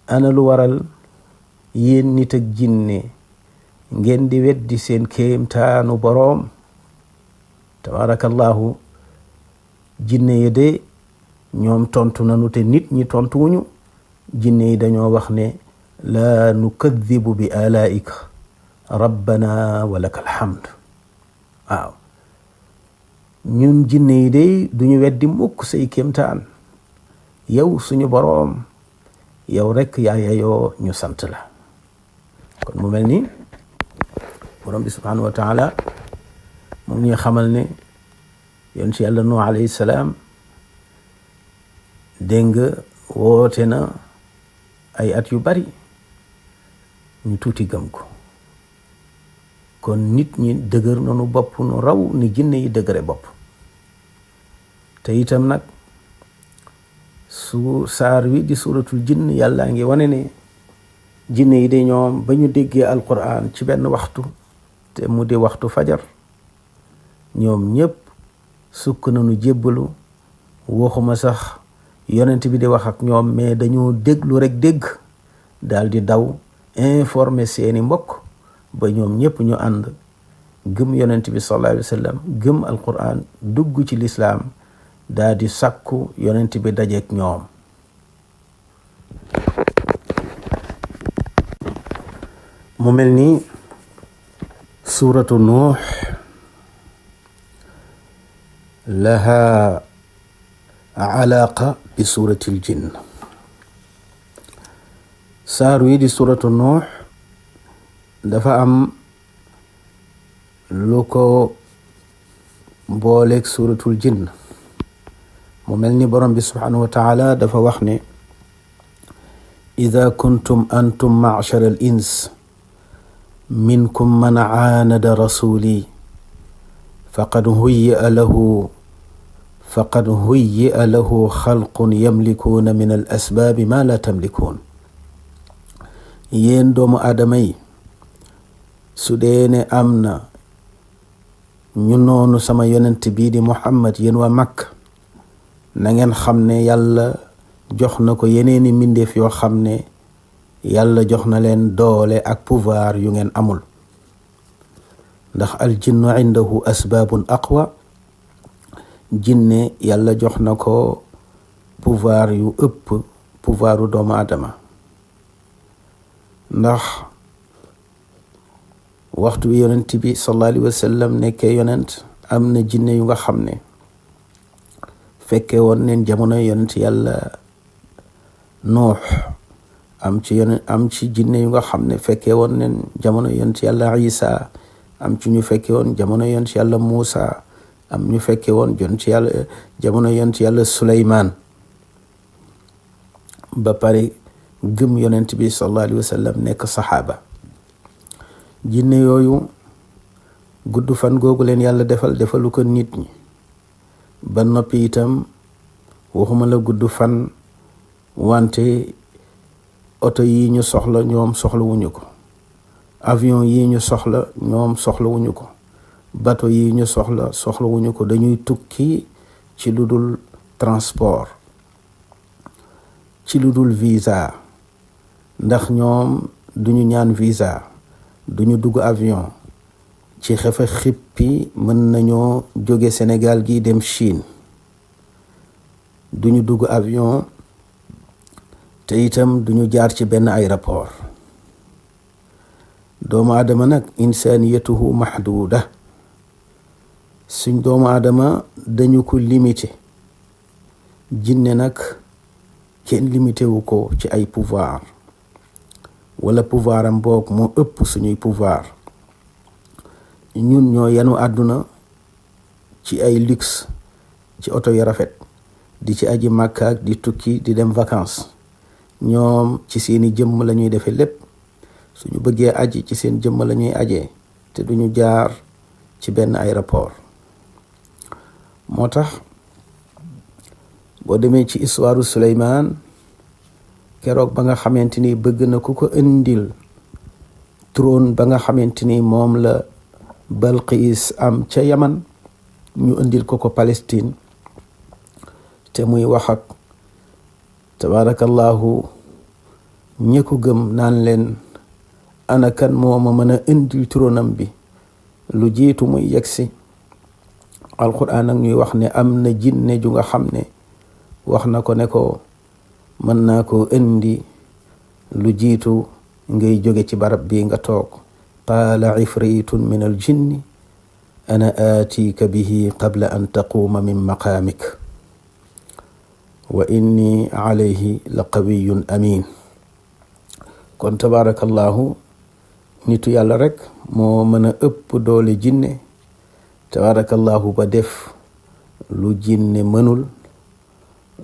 ana lu waral yéen nit ak jinne ngeen di weddi seen kéemtaanu boroom. tabarakallahu jinne yi de ñoom tontu nanu, te nit ñi tontuwuñu. jinne yi dañoo wax ne laa nukaddibu bi alaa'ika rabbana wa laka alhamd. waaw ñun jinne yi de duñu weddi mukk say kéemtaan, yow suñu boroom, yow rekk yaa yeyoo ñu sant la. kon mu mel ni borom bi subhanahu wa taala moom ñuy xamal ne yoon ci yàlla Nuux alayhi salaam dégg nga woote na ay at yu bari, ñu tuuti gëm ko. kon nit ñi dëgër nañu bopp nu raw ni jinne yi dëgëre bopp. te itam nag su saar wi di suuratul jinn, yàlla ngi wane ne jinne yi de ñoom ba ñu déggee alquran ci benn waxtu, te mu di waxtu fajar, ñoom ñépp sukk nañu jébbalu. waxuma sax yonent bi di wax ak ñoom, mais dañoo déglu rek dégg daal di daw informer seeni mbokk, ba ñoom ñépp ñu ànd gëm yonent bi sallallahu alayhi wa sallam, gëm alquran, dugg ci lislaam, daal di sàkku yonent bi dajeek ñoom. mu mel ni suuratu nuux laha alaaqa bi suuratil jinn. saar wi di suuratu nuux dafa am lu ko booleeg suuratul jinn. mu mel ni borom bi subhaanahu wa taala dafa wax ne ida kuntum antum macshara al ins minkum man caanada rasuli faqad huyyi'a lahu xalqun yamlikuuna min al asbaabi ma la tamlikuun. yéen doomu aadama yi su dee ne am na ñu noonu sama yonent bii di Muhammad, yéen waa Makka, na ngeen xam ne yàlla jox na ko yeneeni mbindeef yoo xam ne yàlla jox na leen doole ak pouvoir yu ngeen amul, ndax al jinnu indahu asbaabun aqwa. jinne yàlla jox na ko pouvoir yu ëpp pouvoiru doomu aadama, ndax waxtu bi yonent bi sallallahu alayhi wa sallam nekkee yonent am na jinne yu nga xam ne fekke woon neen jamono yonent yàlla Nuux, am ci jinne yu nga xam ne fekke woon neen jamono yonent yàlla Isa, am ci ñu fekke woon jamono yonent yàlla Muusa, am ñu fekke woon jamono yonent yàlla Suleymaan, ba pare gëm yonent bi sallallahu alayhi wa sallam nekk saxaaba. jinne yooyu gudd fan googu leen yàlla defalu ko nit ñi, ba noppi itam waxuma la gudd fan, wante oto yi ñu soxla ñoom soxlawuñu ko, avion yi ñu soxla ñoom soxlawuñu ko, bateau yi ñu soxlawuñu ko. dañuy tukki ci lu dul transport, ci lu dul visa, ndax ñoom duñu ñaan visa, duñu dugg avion. ci xefa xippi mën nañoo jóge Sénégal gi dem Chine, duñu dugg avion, te itam duñu jaar ci benn aéroport. doomu aadama nag insaniyatuhu mahduda, suñ doomu aadama dañu ko limité. jinne nag kenn limité wu ko ci ay pouvoir, wala pouvoir am boog moo ëpp suñuy pouvoir. ñun ñoo yanu àdduna ci ay luxe, ci oto yu rafet, di ci aji Makka ak di tukki di dem vacances. ñoom ci seeni jëmm la ñuy defee lépp. suñu bëggee aji ci seen jëmm la ñuy ajee, te duñu jaar ci benn aéroport. moo tax boo demee ci histoire Suleymaan, keroog ba nga xamante ni bëgg na ku ko indil trône ba nga xamante ni moom la Balqiis am ca Yaman, ñu indil ko Palestine, te muy wax ak tabarakallahu ñi ko gëm naan leen ana kan moo ma mën a indil tróonam bi lu jiitu muy yegsi. alquran ak ñuy wax ne am na jinne ju nga xam ne wax na ko ne ko mën naa koo indi lu jiitu ngay jóge ci barab bi nga toog. qaala ifritun min al jinni ana aatiika bihi qabla an taquuma min maqaamik wa inni alayhi la qawiyun amin. kon tabarakallahu nitu yàlla rek moo mën a ëpp doole jinne, tabarakallahu ba def lu jinne mënul.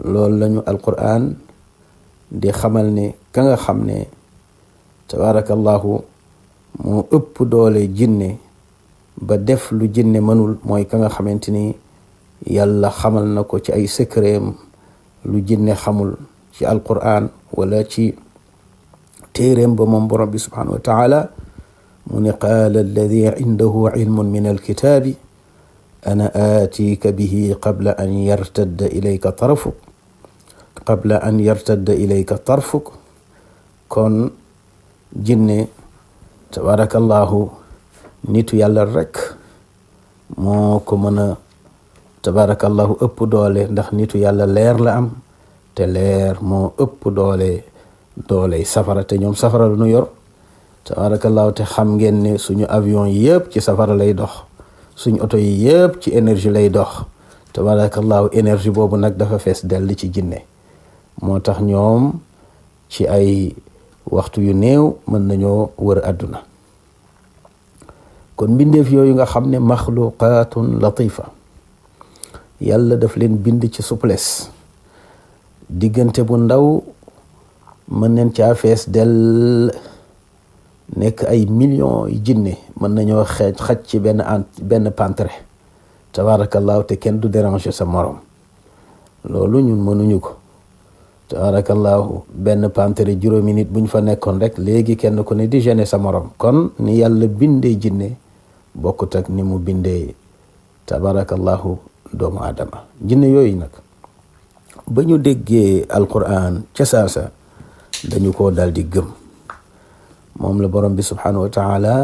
loolu lañu alquran di xamal ne ka nga xam ne tabarakallahu moo ëpp doole jinne ba def lu jinne mënul, mooy ka nga xamante ni yàlla xamal na ko ci ay secretam lu jinne xamul ci alquran wala ci téeréem ba moom borom bi subhanahu wa taala. mu ne qaala alladi indahu ilmun min alkitaabi ana aatiika bihi qabla an yartadda ilayka tarfuk. kon jinne tabarakallahu nitu yàlla rek moo ko mën a tabarakallahu ëpp doole, ndax nitu yàlla leer la am, te leer moo ëpp doole safara, te ñoom safara la ñu yor. tabarakallahu. te xam ngeen ne suñu avion yi yëpp ci safara lay dox, suñu oto yi yëpp ci énergie lay dox. tabarakallahu énergie boobu nag dafa fees dell ci jinne, moo tax ñoom ci ay waxtu yu néew mën nañoo wër àdduna. kon mbindeef yooyu nga xam ne maxluqaatun latifa, yàlla daf leen bind ci souplesse, diggante bu ndaw mën neen caa fees del, nekk ay millions yi jinne mën nañoo xaj ci benn pantre, tabarakallahu, te kenn du déranger sa morom. loolu ñun mënuñu ko, tabarakallahu. benn pantre 5 nit buñ fa nekkoon rek léegi kenn ku ne di gêner sa morom. kon ni yàlla bindee jinne bokkut ak ni mu bindee tabarakallahu doomu aadama. jinne yooyu nag ba ñu déggee alquran ca saasa dañu ko dal di gëm. moom la borom bi subhanahu wa taala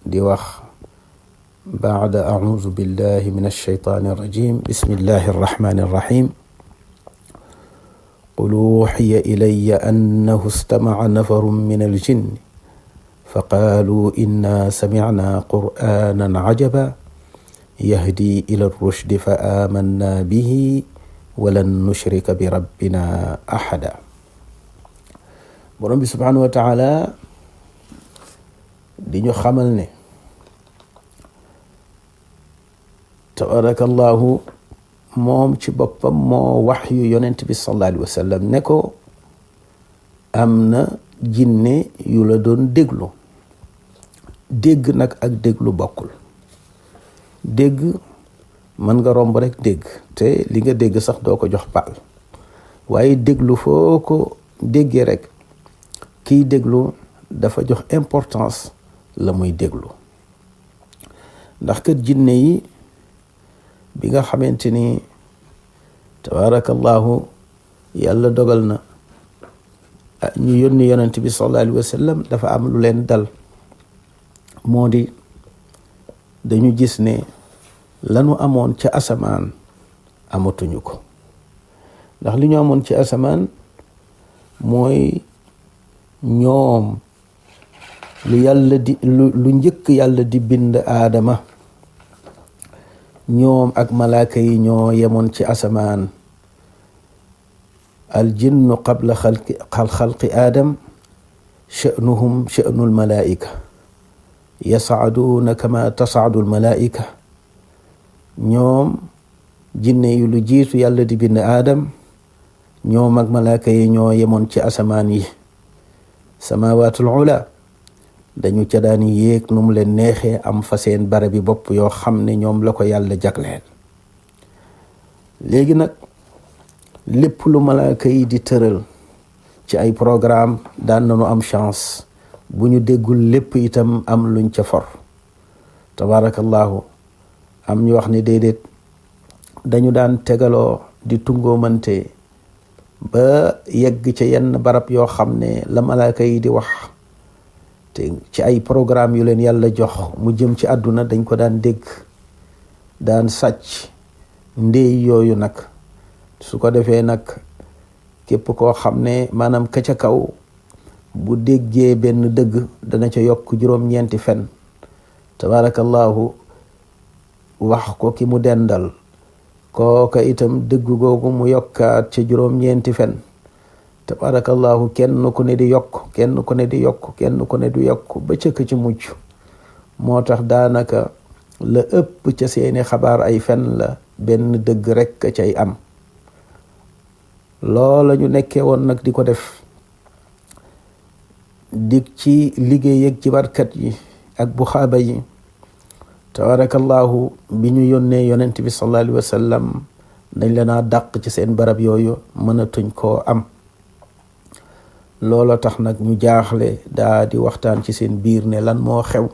di wax baada a'uuzu billahi min alshaytaani arrajim bismillahi arrahmani arrahim qul uuxiya ilayya annahu istamaca nafarun min aljinni faqaaluu inna samicnaa qur'aanan cajaba yahdi ila rushdi fa aamannaa bihi walan nushrika bi rabbina axada. borom bi subhanahu wa taala di ñu xamal ne tabarakallahu moom ci boppam moo wax yu yonent bi sallallahu alayhi wa sallam ne ko am na jinne yu la doon déglu. dégg nag ak déglu bokkul. dégg mën nga romb rek dégg te li nga dégg sax doo ko jox paal, waaye déglu foo ko déggee rek kiy déglu dafa jox importance la muy déglu. ndax kat jinne yi bi nga xamante ni tabarakallahu yàlla dogal na ñu yónni yonent bi sallallahu alayhi wa sallam, dafa am lu leen dal. moo di dañu gis ne lanu amoon ca asamaan amatuñu ko. ndax li ñu amoon ci asamaan mooy ñoom lu njëkk yàlla di bind aadama, ñoom ak malaaka yi ñoo yemoon ci asamaan. al jinnu qabla xalqi aadam sha'nuhum sha'nul malaa'ika yas'aduuna kama tas'adu al malaa'ika. ñoom jinne yu lu jiitu yàlla di bind aadam, ñoom ak malaaka yi ñoo yemoon ci asamaan yi. samawaatul ula dañu ca daan yéeg nu mu leen neexee, am fa seen barabi bopp yoo xam ne ñoom la ko yàlla jagleel. léegi nag lépp lu malaaka yi di tëral ci ay programme daan nañu am chance bu ñu déggul lépp itam am luñ ca for. tabarakallahu am ñu wax ne déedéet, dañu daan tegaloo di tungoomante ba yegg ca yenn barab yoo xam ne la malaaka yi di wax te ci ay programme yu leen yàlla jox mu jëm ci àdduna dañ ko daan dégg, daan sàcc ndéey yooyu nag. su ko defee nag képp koo xam ne maanaam ka ca kaw bu déggee benn dëgg dana ca yokk 9 fen. tabarakallahu wax ko ki mu dendal, kooka itam dëgg googu mu yokkaat ca 9 fen. tabarakallahu kenn ku ne di yokk, kenn ku ne di yokk, kenn ku ne di yokk ba cëkk ci mujj. moo tax daanaka la ëpp ca seeni xabaar ay fen la, benn dëgg rek ka cay am. loola ñu nekkee woon nag di ko def, di ci liggéey ak ci barkat yi ak buxaaba yi. tabarakallahu bi ñu yónnee yonent bi sallallahu alayhi wa sallam dañ leen a dàq ci seen barab yooyu, mënatuñ koo am. loolo tax nag ñu jaaxle daa di waxtaan ci seen biir ne lan moo xew.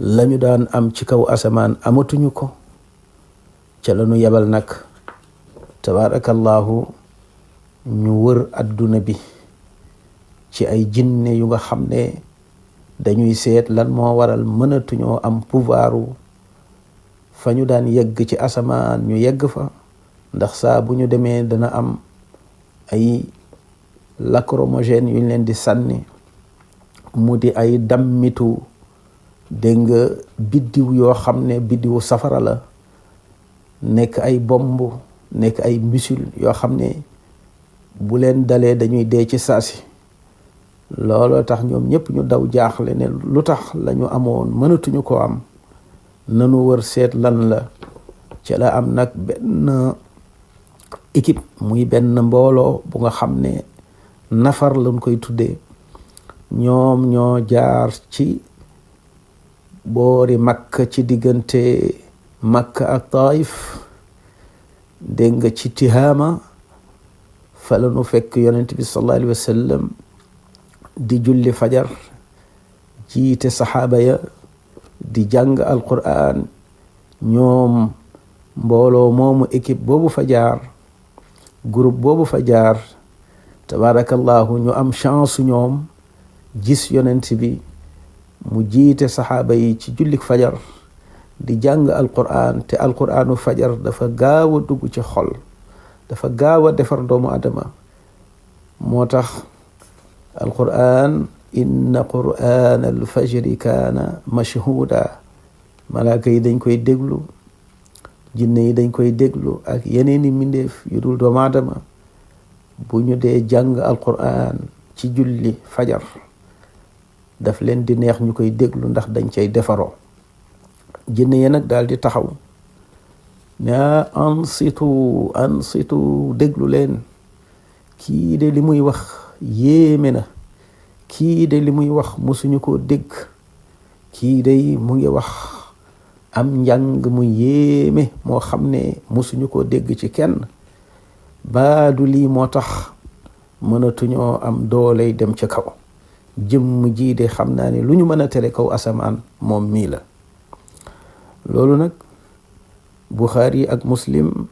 lañu daan am ci kaw asamaan amatuñu ko. ca la ñu yebal nag tabarakallahu ñu wër adduna bi ci ay jinne yu nga xam ne dañuy seet lan moo waral mënatuñoo am pouvoiru fa ñu daan yegg ci asamaan ñu yegg fa. ndax saa bu ñu demee dana am ay lacrymogène yuñ leen di sànni mu di ay dammitu dégg nga biddiw yoo xam ne biddiwu safara la, nekk ay bomb, nekk ay missile yoo xam ne bu leen dalee dañuy dee ci saasi. looloo tax ñoom ñëpp ñu daw jaaxle ne lu tax la ñu amoon mënatuñu ko am, nanu wër seet lan la. ci la am nag benn équipe, muy benn mbooloo bu nga xam ne nafar lañ koy tuddee. ñoom ñoo jaar ci boori Makka, ci diggante Makka ak Taif, dégg nga ci Tihaama. fa la nu fekk yonent bi sallallahu alayhi wa sallam di julli fajar, jiite saxaaba ya di jàng alquran. ñoom mbooloo moomu, équipe boobu fa jaar, groupe boobu fa jaar, tabarakallahu, ñu am chance ñoom gis yonent bi mu jiite saxaaba yi ci jullik fajar di jàng alquran. te alquranu fajar dafa gaaw a dugg ci xol, dafa gaaw a defar doomu adama. moo tax alquran, inna quran alfajri kaana mashhuda, malaaka yi dañ koy déglu, jinne yi dañ koy déglu, ak yeneeni mbindeef yu dul doomu adama. bu ñu dee jàng alquran ci julli fajar, daf leen di neex ñu koy déglu ndax dañ cay defaroo. jinne yi nag daal di taxaw ne ansitu déglu leen, kii de li muy wax yéeme na, kii de li muy wax musuñu koo dégg, kii de mu ngi wax am njàng mu yéeme moo xam ne musuñu koo dégg ci kenn. baadu lii moo tax mënatuñoo am dooley dem ca kaw. jëmm jii de xam naa ne lu ñu mën a tere kaw asamaan moom mii la. loolu nag Buxaari ak Muslim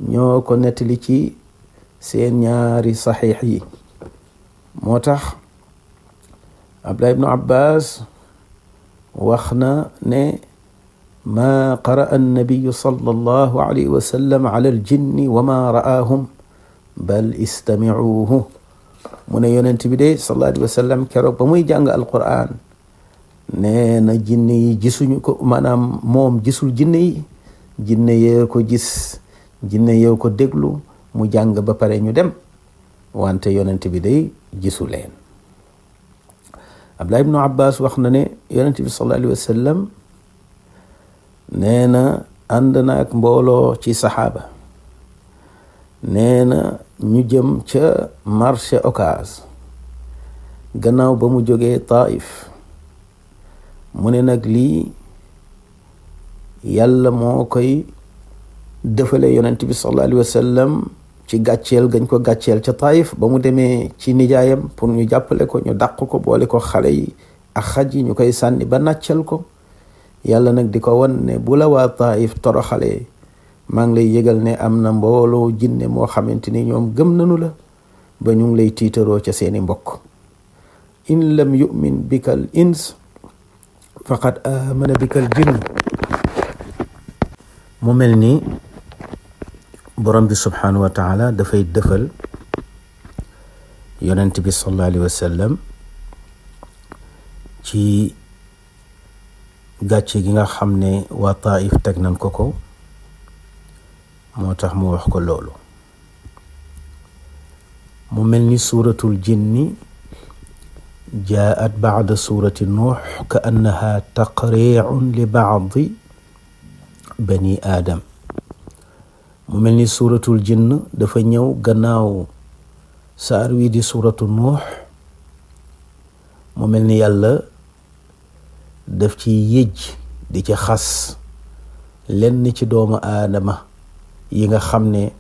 ñoo ko nettali ci seen ñaari saxiix yi. moo tax Abdullah ibnu Abbas wax na ne ma qara'a annabiyu sallallahu alayhi wa sallam ala aljinni wa ma ra'aahum bal istami'uuhu. mu ne yonent bi de sallallahu alayhi wa sallam keroog ba muy jàng alquran nee na jinne yi gisuñu ko, maanaam moom gisul jinne yi, jinne yee ko gis, jinne yee ko déglu mu jàng ba pare ñu dem, wante yonent bi day gisu leen. Abdullah ibnu Abbas wax na ne yonent bi sallallahu alayhi wa sallam nee na ànd na ak mbooloo ci saxaaba, nee na ñu jëm ca marché Ocass gannaaw ba mu jógee Taif. mu ne nag lii yàlla moo koy defale yonent bi sallallahu alayhi wa sallam ci gàcceel gañ ko gàcceel ca Taif ba mu demee ci nijaayam pour ñu jàppale ko, ñu dàq ko, boole ko xale yi ak xaj yi ñu koy sànni ba nàccal ko. yàlla nag di ko wan ne bu la waa Taif toroxalee, maa ngi lay yëgal ne am na mbooloo jinne moo xamante ni ñoom gëm nanu la ba ñu ngi lay tiitaroo ca seeni mbokk. in lam yu'min bikal ins faqad amana bikal jinn. mu mel ni borom bi subhanahu wa taala dafay defal yonent bi sallallahu alayhi wa sallam ci gàcce gi nga xam ne waa Taif teg nañ ko ko, moo tax mu wax ko loolu. mu mel ni suuratul jinni jaat bacda suurati nuux ka annaha taqriicun li bacdi bani aadam. mu mel ni suuratul jinn dafa ñëw gannaaw saar wi di suuratu nuux. mu mel ni yàlla daf ci yëj di ci xas lenn ci doomu aadama yi nga xam ne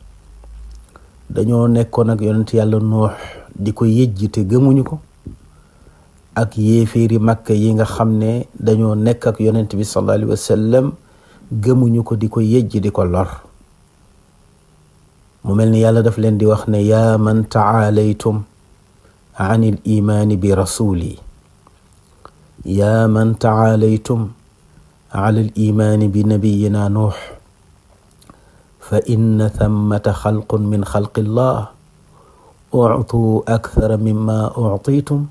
dañoo nekkoon ak yonent yàlla nuux di ko yëj te gëmuñu ko, ak yéeféeri Makka yi nga xam ne dañoo nekk ak yonent bi sallallahu alayhi wa sallam gëmuñu ko, di ko yëj di ko lor. mu mel ni yàlla daf leen di wax ne yaa man taalaytum an il imaani bi rasuli, yaa man taalaytum ala al imaani bi nabiyina nuux fa inna thammata xalqun min xalqi llah uctuu akthara mimma uctiitum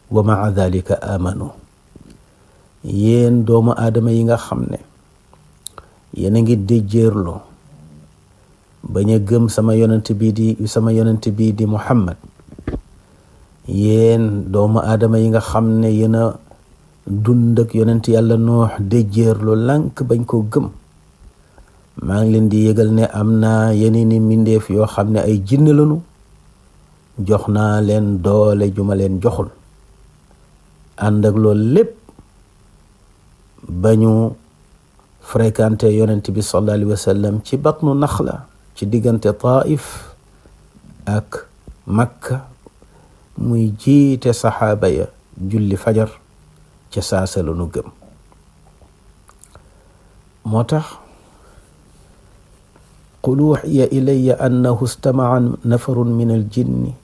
wa maa dalika amanu. yéen doomu aadama yi nga xam ne yéen a ngi déjjeerlu bañ a gëm sama yonent bii di Muhammad. yéen doomu aadama yi nga xam ne yéen a dund ak yonent yàlla Nuux déjjeerlu lànk bañ koo gëm. maa ngi leen di yëgal ne am naa yeneeni mbindeef yoo xam ne ay jinne lañu, jox naa leen doole ju ma leen joxul. ànd ak loolu lépp ba ñu fréquenté yonent bi sallallahu alayhi wa sallam ci batnu Naxla, ci diggante Taif ak Makka, muy jiite saxaaba ya julli fajar ca saasa la nu gëm. moo tax qul uxiya ilaya annahu istamaca nafarun min aljinni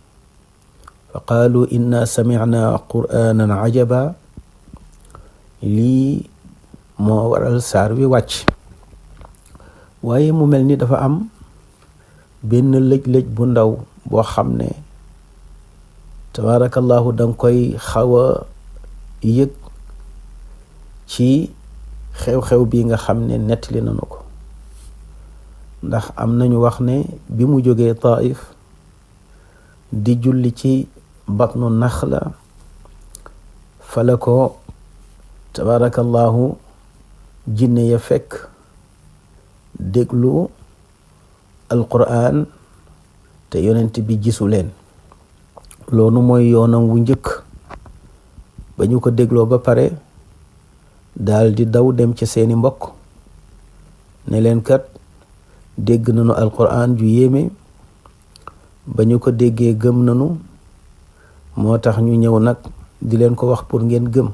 fa qaalu inna samicna qur'anan cajaba. lii moo waral saar wi wàcc. waaye mu mel ni dafa am benn lëj-lëj bu ndaw boo xam ne tabaarakallahu danga koy xaw a yëg ci xew-xew bi nga xam ne nettali nañu ko. ndax am nañu wax ne bi mu jógee Taif di julli ci batnu Naxla fa la ko tabaarakallahu jinne ya fekk déglu alquran te yonent bi gisu leen. loolu mooy yoonam wu njëkk. ba ñu ko dégloo ba pare daal di daw dem ci seeni mbokk ne leen kat dégg nañu alquran ju yéeme. ba ñu ko déggee gëm nañu, moo tax ñu ñëw nag di leen ko wax pour ngeen gëm.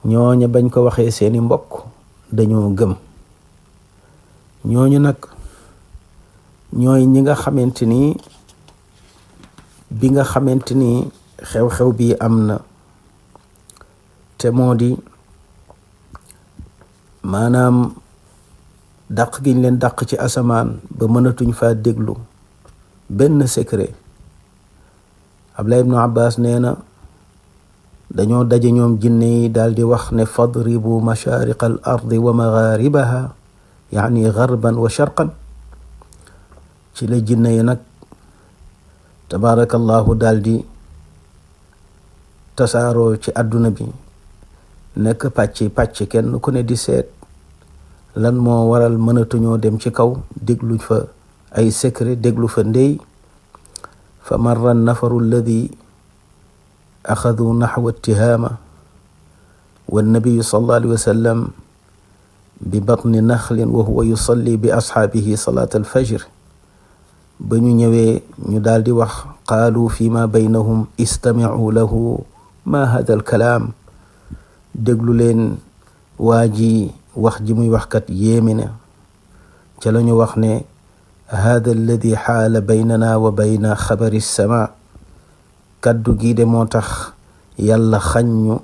ñooña bañ ko waxee seeni mbokk dañoo gëm. ñooñu nag ñooy ñi nga xamante ni bi nga xamante ni xew-xew bi am na, te moo di maanaam dàq giñ leen dàq ci asamaan ba mënatuñ faa déglu benn secret. Abdullah ibnu Abbas nee na dañoo daje ñoom jinne yi daal di wax ne fadribu mashariqa al ardi wa magharibaha, yaani garban wa sharqan. ci la jinne yi nag tabaarakallahu daal di tasaaroo ci àdduna bi, nekk pàcc kenn ku ne di seet lan moo waral mënatuñoo dem ci kaw déglu fa ay secret, déglu fa ndey. fa marra nafaru alladi axadu naxwa ittihaama wannabiyu sallallahu alayhi wa sallam bi batni naxlin wa huwa yusalli bi asxaabihi salaat alfajr. ba ñu ñëwee ñu daal di wax qaalu fi ma baynahum istamicuu lahu ma hada alkalaam. déglu leen waa ji wax ji muy waxkat yéemi na. ca la ñu wax ne hada alladi xaala baynana wa bayna xabari sama. kàddu gi de moo tax yàlla xañ ñu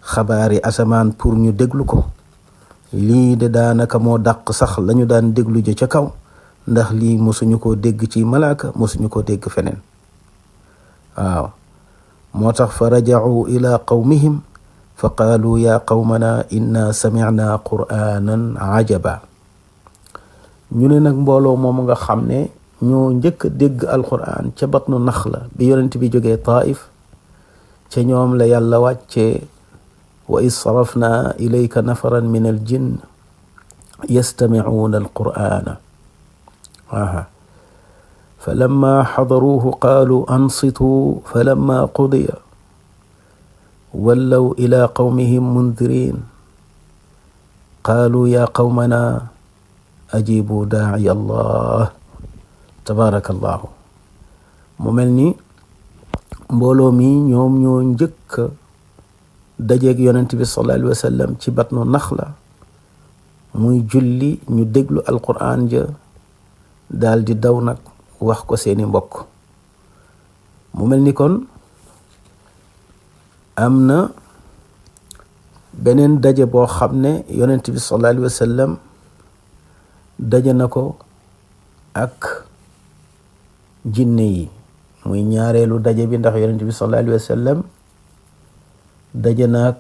xabaari asamaan pour ñu déglu ko. lii de daanaka moo dàq sax lañu daan déglu ja ca kaw, ndax lii mosuñu koo dégg ci malaaka, mosuñu koo dégg feneen. waaw moo tax fa rajacuu ila qawmihim fa qaalu ya qawmana inna samicna qur'anan ajaba. ñu ne nag mbooloo moomu nga xam ne ñoo njëkk a dégg alquran ca batnu Naxla bi yonent bi jógee Taif, ca ñoom la yàlla wàcce wa is sarafna ilayka nafaran min aljinn yastamicuuna alqur'ana. falamma xadaruuhu qaalu ansituu falamma qudiya wallaw ila qawmihim mundirin qaalu ya qawmana ajibu daaciya allah. tabaarakallahu. mu mel ni mbooloo mi ñoom ñoo njëkk dajeeg yonent bi sallallahu alayhi wa sallam ci batnu Naxla muy julli, ñu déglu alquran ja daal di daw nag wax ko seeni mbokk. mu mel ni kon am na beneen daje boo xam ne yonent bi sallallahu alayhi wa sallam daje na ko ak jinne yi, muy ñaareelu daje bi, ndax yonent bi sallallahu alayhi wa sallam daje naag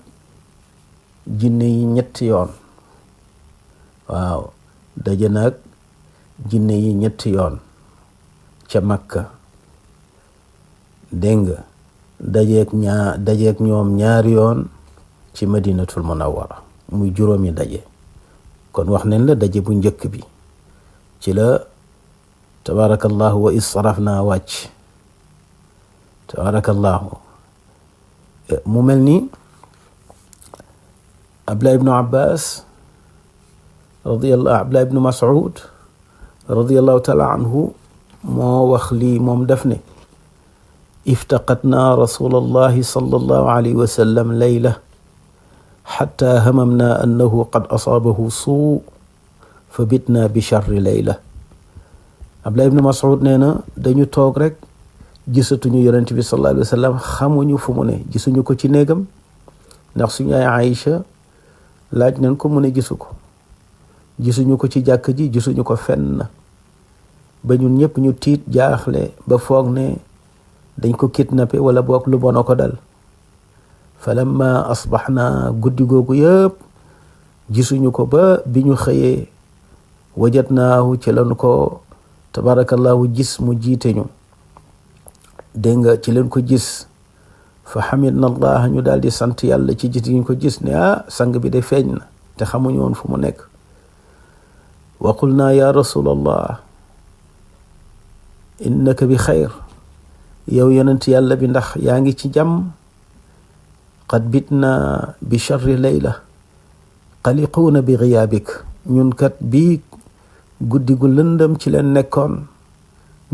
jinne yi ñetti yoon. waaw daje naag jinne yi ñetti yoon ca Makka, dégg nga, dajeeg ñoom ñaari yoon ci Madinatul Munawwara, muy juróomi daje. kon wax nañ la daje bu njëkk bi ci la tabarakallahu wa israfna wàcc. tabarakallahu mu mel ni Abdullah ibnu Abbas Abdullah ibnu Mas'ud radiyallahu taala anhu moo wax lii. moom def ne iftaqadna rasulallahi sallallahu alayhi wa sallam layla xatta hamamna annahu qad asaabahu suu fa bitna bi charri layla. Abdullah ibnu Mas'ud nee na dañu toog rek gisatuñu yonent bi sallallahu alayhi wa sallam, xamuñu fu mu ne, gisuñu ko ci néegam, ndax suñu yaay Aïcha laaj nañ ko mu ne gisu ko. gisuñu ko ci jàkk ji, gisuñu ko fenn, ba ñun ñëpp ñu tiit jaaxle ba foog ne dañ ko kidnappé wala boog lu bono ko dal. falamma asbaxna, guddi googu yëpp gisuñu ko ba bi ñu xëyee wajadnaahu, ci lañ ko tabarakallahu gis mu jiite ñu, dégg nga, ci leen ko gis. fa hamidna allah, ñu daal di sant yàlla ci gis ñu ko gis ne sang bi de feeñ na, te xamuñu woon fu mu nekk. wa qulna ya rasulallah innaka bi xayr, yow yonent yàlla bi ndax yaa ngi ci jàmm. qad bitna bi charri layla qaliquuna bi giyaabik, ñun kat bii guddi gu lëndëm ci leen nekkoon,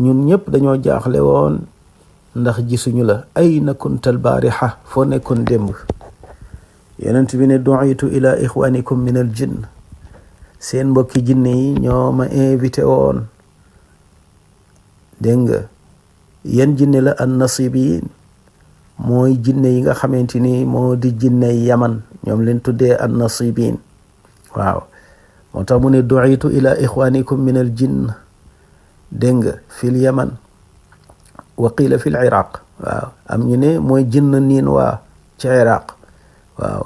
ñun ñëpp dañoo jaaxle woon ndax gisuñu la. ayna kunta albaarixa, foo nekkoon démb. yonent bi ne du'itu ila ixwanikum min al jinn, seen mbokki jinne yi ñoo ma invité woon. dégg nga, yan jinne la? an nasibiin, mooy jinne yi nga xamante ni moo di jinne yaman, ñoom leen tuddee an nasibiin. waaw moo tax mu ne du'itu ila ixwanikum min al jinn, dégg nga, fil yaman wa qila fil iraq. waaw am ñu ne mooy jinn niin waa ci iraq. waaw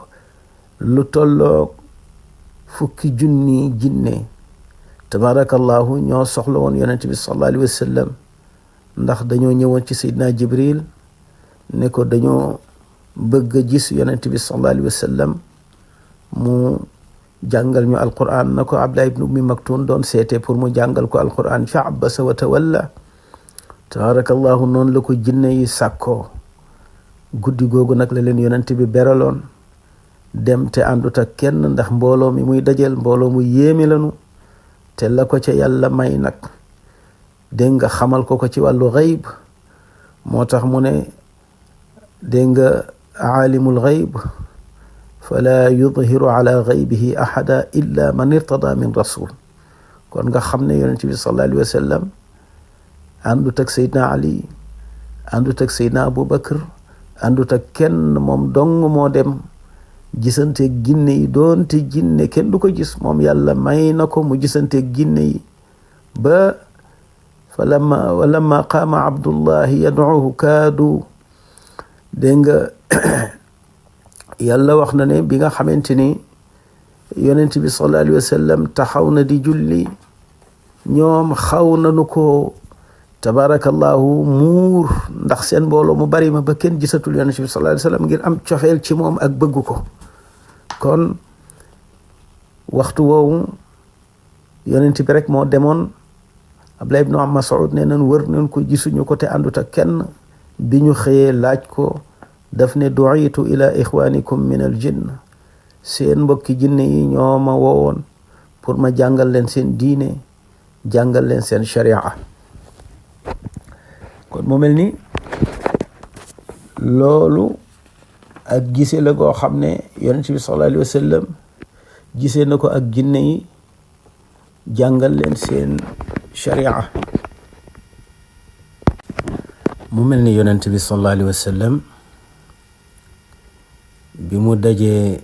lu tolloog 10 junni jinne tabarakallahu ñoo soxla woon yonent bi sallallahu alayhi wa sallam, ndax dañoo ñëwoon ci Seydina Jibril ne ko dañoo bëgg a gis yonent bi sallallahu alayhi wa sallam mu jàngal ñu alquran, na ko Abdullah ibn Ummi Maktum doon seete pour mu jàngal ko alquran. fa abasa wa tawalla, tabarakallahu noonu la ko jinne yi sàkkoo. guddi googu nag la leen yonent bi beraloon dem te àndut ak kenn, ndax mbooloo mi muy dajel mbooloo mu yéeme lanu, te la ko ca yàlla may nag, dégg nga, xamal ko ci wàllu xayb. moo tax mu ne, dégg nga, aalimul xayb fala yudhiru ala xaybihi ahada illa man irtada min rasul. kon nga xam ne yonent bi sallallahu alayhi wa sallam àndut ak Seydina Ali, àndut ak Seydina Abubakar, àndut ak kenn, moom dong moo dem gisanteeg ginne yi. doonte jinne kenn du ko gis, moom yàlla may na ko mu gisanteeg ginne yi. ba falamma qaama abdullahi yad'uhu kaadu, dégg nga, yàlla wax na ne bi nga xamante ni yonent bi sallallahu alayhi wa sallam taxaw na di julli, ñoom xaw nañu ko tabarakallahu muur, ndax seen mbooloo mu bari ma ba kenn gisatul yonent bi sallallahu alayhi wa sallam ngir am cofeel ci moom ak bëgg ko. kon waxtu woowu yonent bi rek moo demoon. Abdullah ibnu Mas'ud nee nañ wër nañ ko, gisuñu ko te àndut ak kenn. bi ñu xëyee laaj ko, daf ne du'itu ila ixwanikum min al jinn, seen mbokki jinne yi ñoo ma woowoon pour ma jàngal leen seen diine, jàngal leen seen sharia. kon mu mel ni loolu ak gisee la goo xam ne yonent bi sallallahu alayhi wa sallam gisee na ko ak jinne yi, jàngal leen seen sharia. mu mel ni yonent bi sallallahu alayhi wa sallam bi mu dajee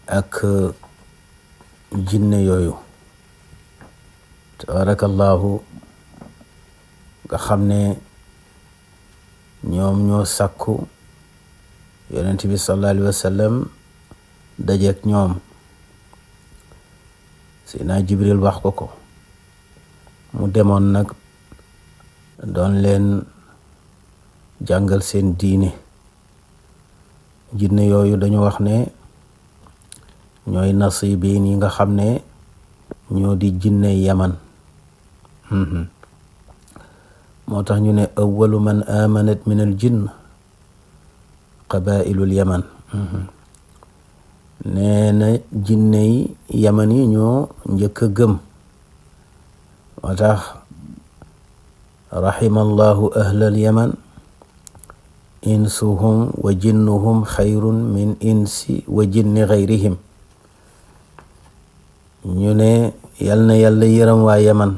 ak jinne yooyu tabarakallahu, nga xam ne ñoom ñoo sàkku yonent bi sallallahu alayhi wa sallam dajeek ñoom. Seydina Jibril wax ko mu demoon nag doon leen jàngal seen diine. jinne yooyu dañu wax ne ñooy nasibiin yi nga xam ne ñoo di jinne Yaman. moo tax ñu ne awwalu man amanat min al jinn qabailul Yaman. nee na jinne yi Yaman yi ñoo njëkk a gëm. moo tax rahimallahu ahlal Yaman insuhum wa jinnuhum xayrun min insi wa jinni gayrihim. ñu ne yal na yàlla yërëm waa Yaman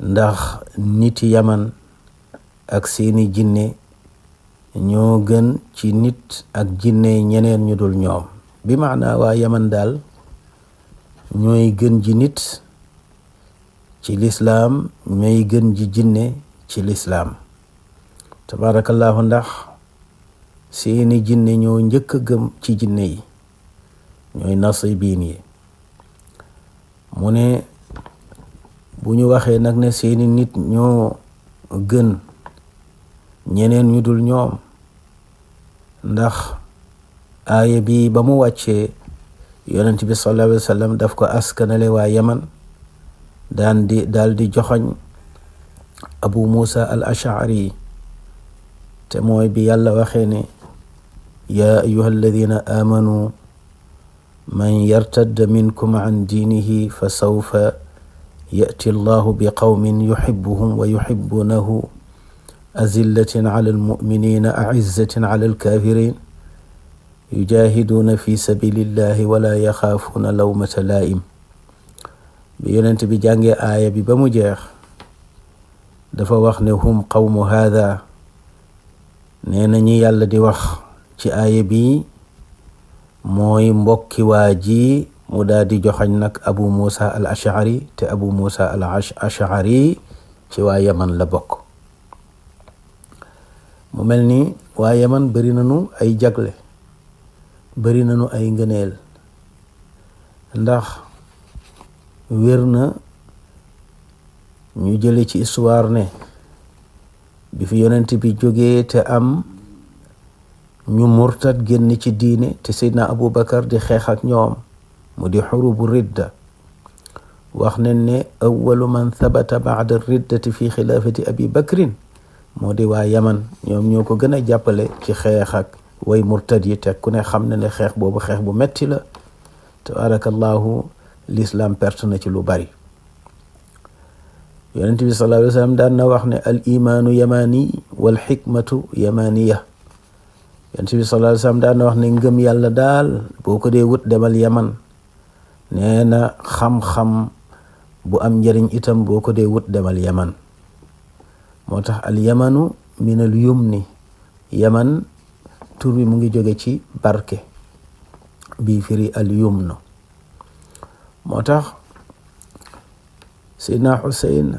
ndax niti Yaman ak seeni jinne ñoo gën ci nit ak jinne ñeneen ñu dul ñoom. bi maana waa Yaman daal ñooy gën ji nit ci lislaam, ñooy gën ji jinne ci lislaam. tabarakallahu ndax seeni jinne ñoo njëkk a gëm ci jinne yi, ñooy nasibiin yi. mu ne bu ñu waxee nag ne seeni nit ñoo gën ñeneen ñu dul ñoom, ndax aaya bi ba mu wàccee yonent bi sallallahu alayhi wa sallam daf ko askanale waa Yaman daal di joxoñ Abu Musa al Ash'ari, te mooy bi yàlla waxee ne yaa ayyuha alladina amanu man yartadda minkum an diinihi fa sawfa ya'ti allahu bi qawmin yuhibbuhum wa yuhibbunahu azillatin ala almu'minina a'izzatin ala alkafirin yujahiduuna fi sabilillahi wala yaxaafuuna lawmata laa'im. bi yonent bi jàngee aaya bi ba mu jeex dafa wax ne hum qawmu haada, nee na ñi yàlla di wax ci aaya bi mooy mbokki waa ji. mu daal di joxañ nag Abu Musa al Ash'ari, te Abu Musa al Ash'ari ci waa Yaman la bokk. mu mel ni waa Yaman bari nañu ay jagle, bari nañu ay ngëneel, ndax wér na ñu jële ci histoire ne bi fi yonent bi jógee te am ñu murtad génn ci diine te Seydina Abu Bakar di xeex ak ñoom, mu di xurubu ridda. wax nañ ne awwalu man thabata ba'da riddati fi xilaafati Abi Bakrin moo di waa Yaman. ñoom ñoo ko gën a jàppale ci xeex ak way murtad yi, te ku ne xam ne ne xeex boobu xeex bu metti la. tabarakallahu l'islam perte na ci lu bari. yonent bi sallallahu alayhi wa sallam daan na wax ne al imaanu yamani wal xikmatu yamaniya. yonent bi sallallahu alayhi wa sallam daan na wax ne ngëm yàlla daal boo ko dee wut demal Yaman. nee na xam-xam bu am njëriñ itam boo ko dee wut demal Yaman. moo tax al yamanu min al yumni, Yaman tur bi mu ngi jóge ci barke bii firi al yumnu. moo tax Seydina Xuseyn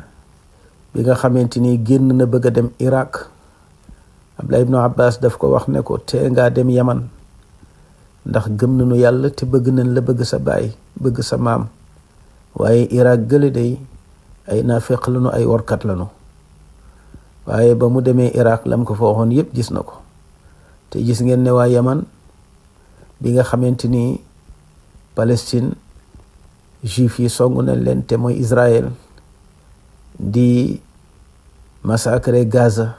bi nga xamante ni génn na bëgg a dem Iraq, Abdullah ibnu Abbas daf ko wax ne ko tee ngaa dem Yaman ndax gëm nañu yàlla te bëgg nañ la, bëgg sa baay, bëgg sa maam. waaye Iraq gële day ay naafeq lañu, ay workat lañu. waaye ba mu demee Iraq lam ko fa waxoon yépp gis na ko. te gis ngeen ne waa Yaman bi nga xamante ni Palestine juif yi songu nañ leen, te mooy Israël di massacrer Gaza,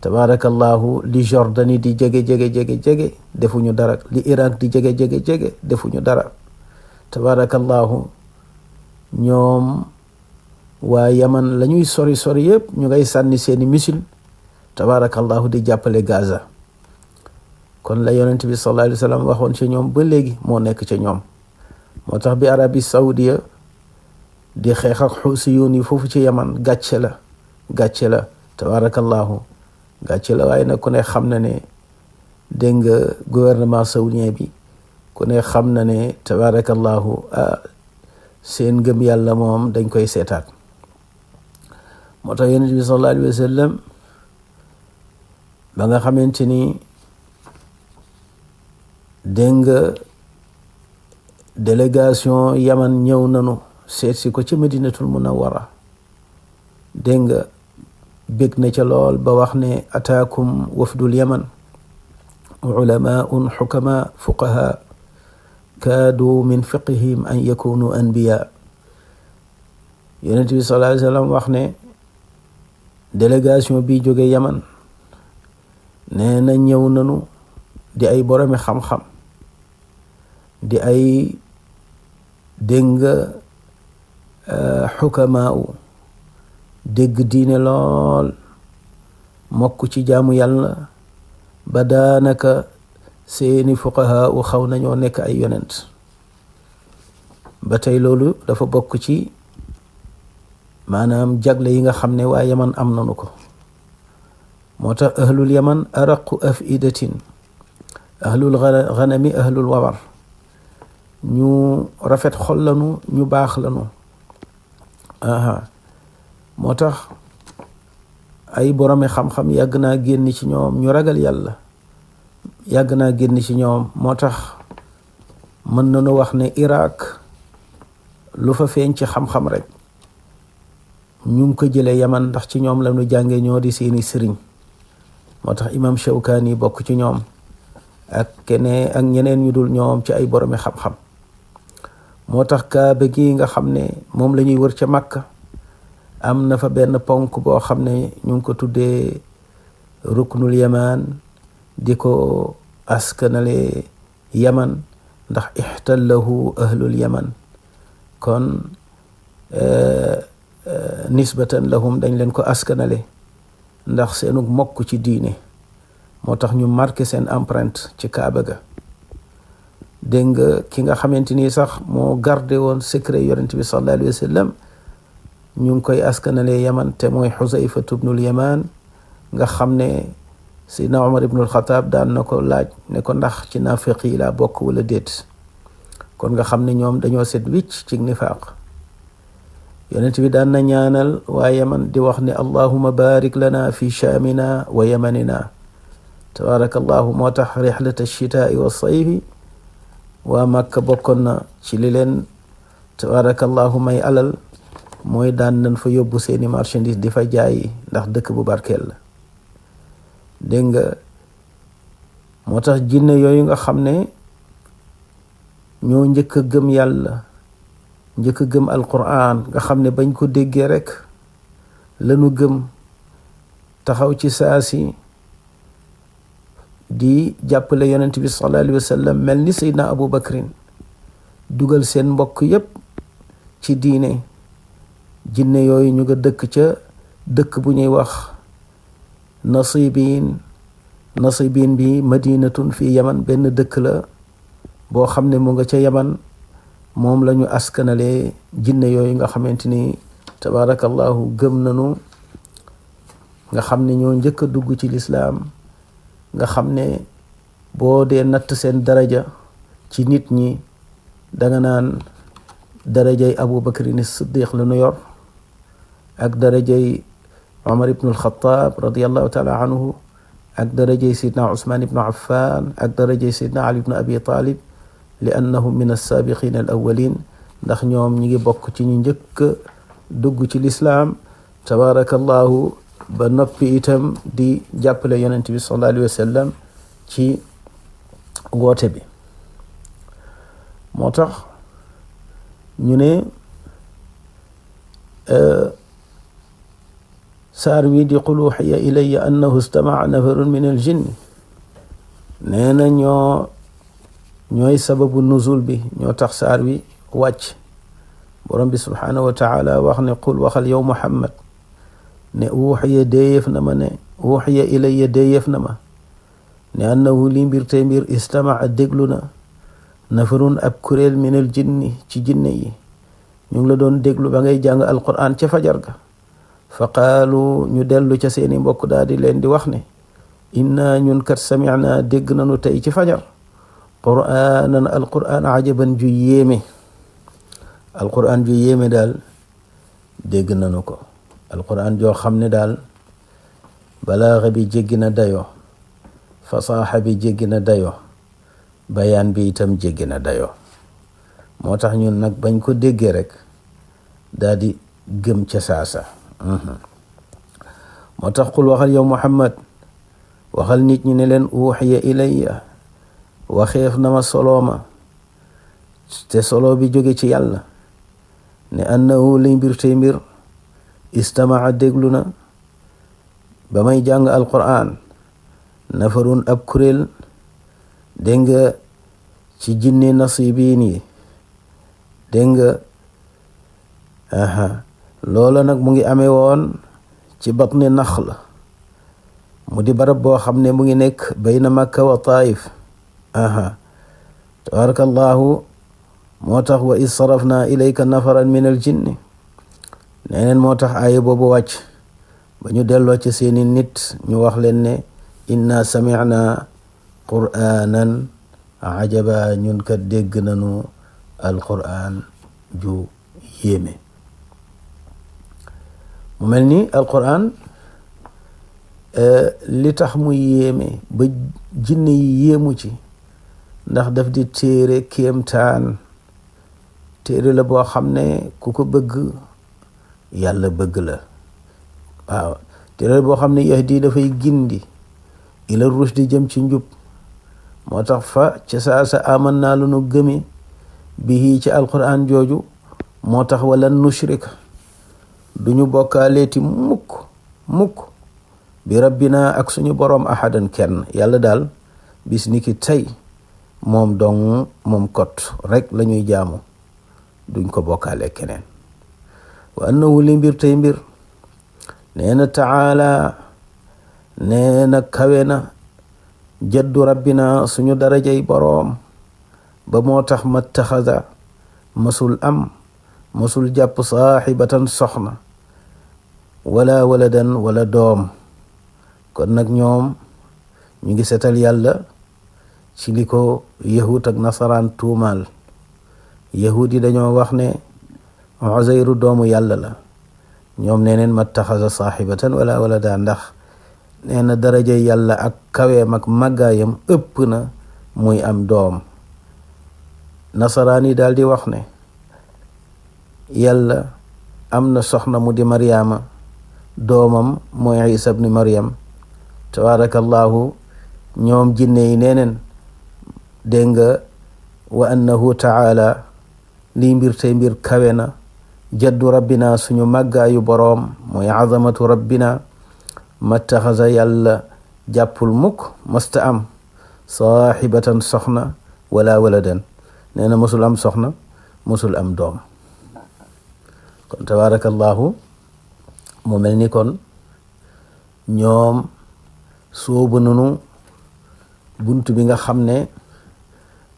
tabarakallahu li Jordanie di jege defuñu dara, li Irak di jege defuñu dara. tabarakallahu ñoom waa Yaman la ñuy sori yëpp ñu ngay sànni seeni missile, tabarakallahu di jàppale Gaza. kon la yonent bi sallallahu alayhi wa sallam waxoon ci ñoom ba léegi moo nekk ci ñoom. moo tax bi Arabie Saoudia di xeex ak Xuusiyuun yi foofu ci Yaman gàcce la tabarakallahu gàcce la. waaye nag ku ne xam na ne dégg nga gouvernement saoudien bi, ku ne xam na ne tabarakallahu seen ngëm yàlla moom dañ koy seetaat. moo tax yonent bi sallallahu alayhi wa sallam ba nga xamante ni dégg nga délégation yaman ñëw nanu seet si ko ci madinatul munawwara dégg nga bég na ca lool ba wax ne ataakum wafdul yaman ulamaun xukama fuqaha kaadu min fiqihim an yakunu anbiya. yonent bi sallallahu alayhi wa sallam wax ne délégation bi jóge yaman nee na ñëw nanu di ay boromi xam-xam di ay dégg nga xukamaaw dégg diine lool mokk ci jaamu yàlla ba daanaka seeni fuqahaa u xaw nañoo nekk ay yonent. ba tey loolu dafa bokk ci maanaam jagle yi nga xam ne waa yaman am nanu ko. moo tax ahlul yaman araqu afidatin, ahlul ganami ahlul wawar, ñu rafet xol lanu, ñu baax lanu. moo tax ay boromi xam-xam yàgg naa génn ci ñoom, ñu ragal yàlla yàgg naa génn ci ñoom. moo tax mën nañu wax ne Irak lu fa feeñ ci xam-xam rek ñu ngi ko jëlee yaman, ndax ci ñoom lañu jànge, ñoo di seeni sëriñ. moo tax imam Shawkaani bokk ci ñoom ak ñeneen ñu dul ñoom ci ay boromi xam-xam. moo tax kaaba gi nga xam ne moom la ñuy wër ca Makka am na fa benn ponk boo xam ne ñu ngi ko tuddee ruknul yaman, di ko askanale yaman ndax ixtallahu ahlul yaman, kon nisbatan lahum dañ leen ko askanale ndax seenu mokk ci diine. moo tax ñu marqué seen empreinte ci kaaba ga. dégg nga ki nga xamante ni sax moo gardé woon secret yonent bi sallallahu alayhi wa sallam ñu ngi koy askanale yaman, te mooy Xuzayfatu bnul Yaman, nga xam ne Seydina Umar ibnul Xataab daan na ko laaj ne ko ndax ci naafiq yi laa bokk wala déet. kon nga xam ne ñoom dañoo set wicc ci nifaaq. yonent bi daan na ñaanal waa yaman di wax ne allahuma barik lana fi shaamina wa yamanina. tabarakallahu. moo tax rixlata alchitaai wa sayfi waa Makka bokkoon na ci li leen tabarakallahu may alal, mooy daan nañ fa yóbbu seeni marchandise di fa jaay ndax dëkk bu barkeel la. dégg nga moo tax jinne yooyu nga xam ne ñoo njëkk a gëm yàlla, njëkk a gëm alquran, nga xam ne bañ ko déggee rek lanu gëm, taxaw ci saasi di jàppale yonent bi sallallahu alayhi wa sallam, mel ni Seydina Abu Bakrin, dugal seen mbokk yépp ci diine. jinne yooyu ñu nga dëkk ca dëkk bu ñuy wax Nasibin bi madinatun fi yaman, benn dëkk la boo xam ne mu nga ca yaman. moom la ñu askanalee jinne yooyu nga xamante ni tabarakallahu gëm nanu, nga xam ne ñoo njëkk a dugg ci lislaam, nga xam ne boo dee natt seen daraja ci nit ñi danga naan darajay Abu Bakrin Siddiq la nu yor, ak darajay Umar ibn al-Khattab radiyallahu taala anhu, ak darajay Seydina Usman ibn Affan, ak darajay Seydina Ali ibn Abi Talib, li annahum min as-sabiqin al-awwalin, ndax ñoom ñi ngi bokk ci ñu njëkk dugg ci lislaam tabarakallahu, ba noppi itam di jàppale yonent bi sallallahu alayhi wa sallam ci woote bi. moo tax ñu ne saar wi di qul uhiya ilayya annahu istama'a nafarun min al-jinn, nee na ñooy sababu nuzul bi, ñoo tax saar wi wàcc. borom bi subhanahu wa taala wax ne qul waxal yow Muhammad ne uhiya déyeef na ma, ne uhiya ilayya déyeef na ma, ne annahu li mbir tey mbir istama'a déglu na nafarun ab kuréel min al-jinni ci jinne yi. ñu ngi la doon déglu ba ngay jàng alquran ca fajar ga. fa qaalu, ñu dellu ca seeni mbokk daal di leen di wax ne inna ñun kat sami'na dégg nañu tey ci fajar qur'aanan alquran ajaban ju yéeme. alquran ju yéeme daal dégg nañu ko. alquran joo xam ne daal balaaxa bi jéggi na dayo, fasaaxa bi jéggi na dayo, bayaan bi itam jéggi na dayo. moo tax ñun nag bañ ko déggee rek daal di gëm ca saasa. moo tax qul waxal yow Muhammad, waxal nit ñi ne leen uuxiya ilayya, waxeef na ma solooma, te solo bi jóge ci yàlla, ne annahu liy mbir tey mbir istamaa déglu na ba may jàng alquran nafarun ab kuréel, dégg nga ci jinne nasibiin yi, dégg nga loola nag mu ngi amee woon ci batni Naxl, mu di barab boo xam ne mu ngi nekk bayna Makka wa Taif. tabarakallahu. moo tax wa is sarafna ilayka nafaran min al jinni, neneen moo tax aaya boobu wàcc ba ñu delloo ci seeni nit ñu wax leen ne inna sami'na qur'anan ajaba, ñun kat dégg nañu alquran ju yéeme. mu mel ni alquran li tax mu yéeme ba jinne yi yéemu ci, ndax daf di téere kéemtaan, téere la boo xam ne ku ko bëgg yàlla bëgg la. waaw, téere la boo xam ne yahdi dafay gindi ila rushdi jëm ci njub. moo tax fa ca saasa aman naa lu nu gëme bihi ci alquran jooju. moo tax wala nushrik, duñu bokkaaleeti mukk bi rabbina ak suñu boroom ahadan kenn. yàlla daal bis ni ki tey moom dong, moom kot rek lañuy jaamu, duñ ko bokkaale keneen. wa annahu li mbir tey mbir, nee na taala, nee na kawe na jaddu rabbina suñu darajay boroom, ba moo tax ma taxada masul jàpp saaxibatan soxna, wala waladan wala doom. kon nag ñoom ñu ngi setal yàlla ci li ko yahud ak nasaraan tuumaal. yahud yi dañoo wax ne Uzayru doomu yàlla la, ñoom neeneen ma taxasa saaxibatan wala walada, ndax nee na daraja yàlla ak kaweem ak màggaayam ëpp na muy am doom. nasaraan yi daal di wax ne yàlla am na soxna mu di Maryaama, doomam mooy Isa ibn Maryam. tabarakallahu. ñoom jinne yi neeneen dégg nga wa annahu taala, lii mbir tey mbir kawe na jaddu rabbina suñu màggaayu boroom mooy azamatu rabbina, mattaxasa yàlla jàppul mukk, masta am saaxibatan soxna wala waladan, nee na mosul am soxna, mosul am doom. kon tabarakallahu, mu mel ni kon ñoom soobu nanu buntu bi nga xam ne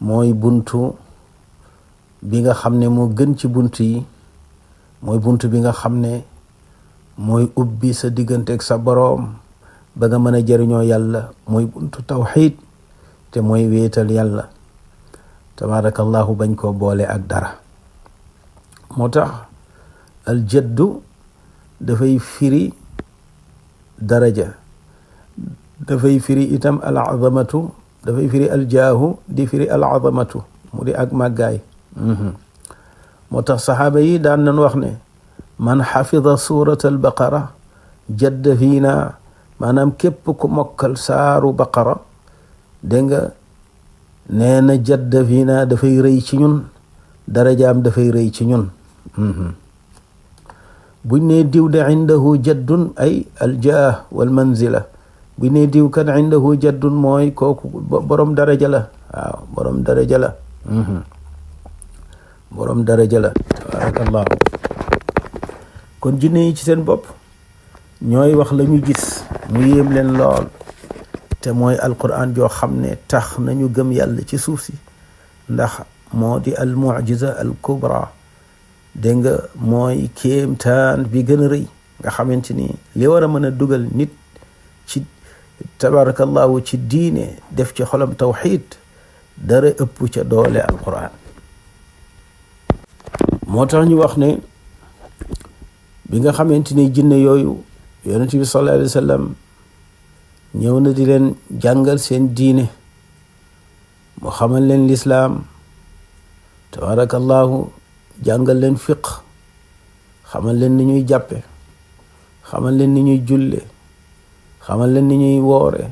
mooy buntu bi nga xam ne moo gën ci buntu yi, mooy buntu bi nga xam ne mooy ubbi sa digganteeg sa boroom ba nga mën a jëriñoo yàlla, mooy buntu tawxiid, te mooy wéetal yàlla tabarakallahu, bañ koo boole ak dara. moo tax aljaddu dafay firi daraja, dafay firi itam alazamatu, dafay firi aljaahu, di firi alazamatu, mu di ak màggaay. moo tax saxaaba yi daan nañ wax ne man xafida surat albaqara jadda fiina, maanaam képp ku mokkal saaru baqara, dégg nga nee na jadda fiina, dafay rëy ci ñun, darajaam dafay rëy ci ñun. buñ ne diw de indahu jaddun ay aljaah wal manzila, buñ ne diw kan indahu jaddun mooy kooku borom daraja la. waaw, borom daraja la. borom daraja la tabarakallahu. kon jinne yi ci seen bopp ñooy wax la ñu gis mu yéem leen lool, te mooy alquran joo xam ne tax nañu gëm yàlla ci suuf si, ndax moo di al mu'jiza al kubra, dégg nga mooy kéemtaan bi gën a rëy, nga xamante ni li war a mën a dugal nit ci tabarakallahu ci diine, def ci xolam tawxiid, dara ëpp ca doole alquran. moo tax ñu wax ne bi nga xamante ni jinne yooyu yonent bi sallallahu alayhi wa sallam ñëw na di leen jàngal seen diine mu xamal leen lislaam tabarakallahu jàngal leen fiq xamal leen ni ñuy jàppe xamal leen ni ñuy julle xamal leen ni ñuy woore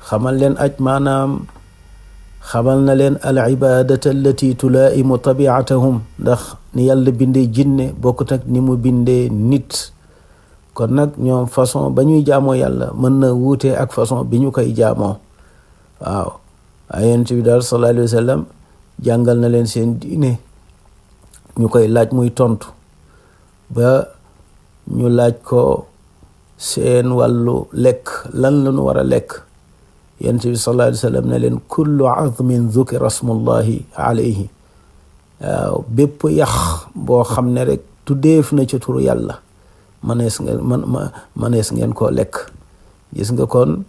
xamal leen aj maanaam xamal na leen al ibadata allati tulaimu tabiatahum ndax ni yàlla bindee jinne bokkut ak ni mu bindee nit kon nag ñoom façon ba ñuy jaamoo yàlla mën na wuute ak façon bi ñu koy jaamoo waaw ay yonent bi daal sallallahu alayhi wa sallam jàngal na leen seen diine ñu koy laaj muy tontu ba ñu laaj ko seen wàllu lekk lan la ñu war a lekk yonent bi sallallahu alayhi wa sallam ne leen kullu azmin dhukira smullahi alayhi waaw bépp yax boo xam ne rek tuddeef na ci turu yàlla manees ngeen koo lekk gis nga kon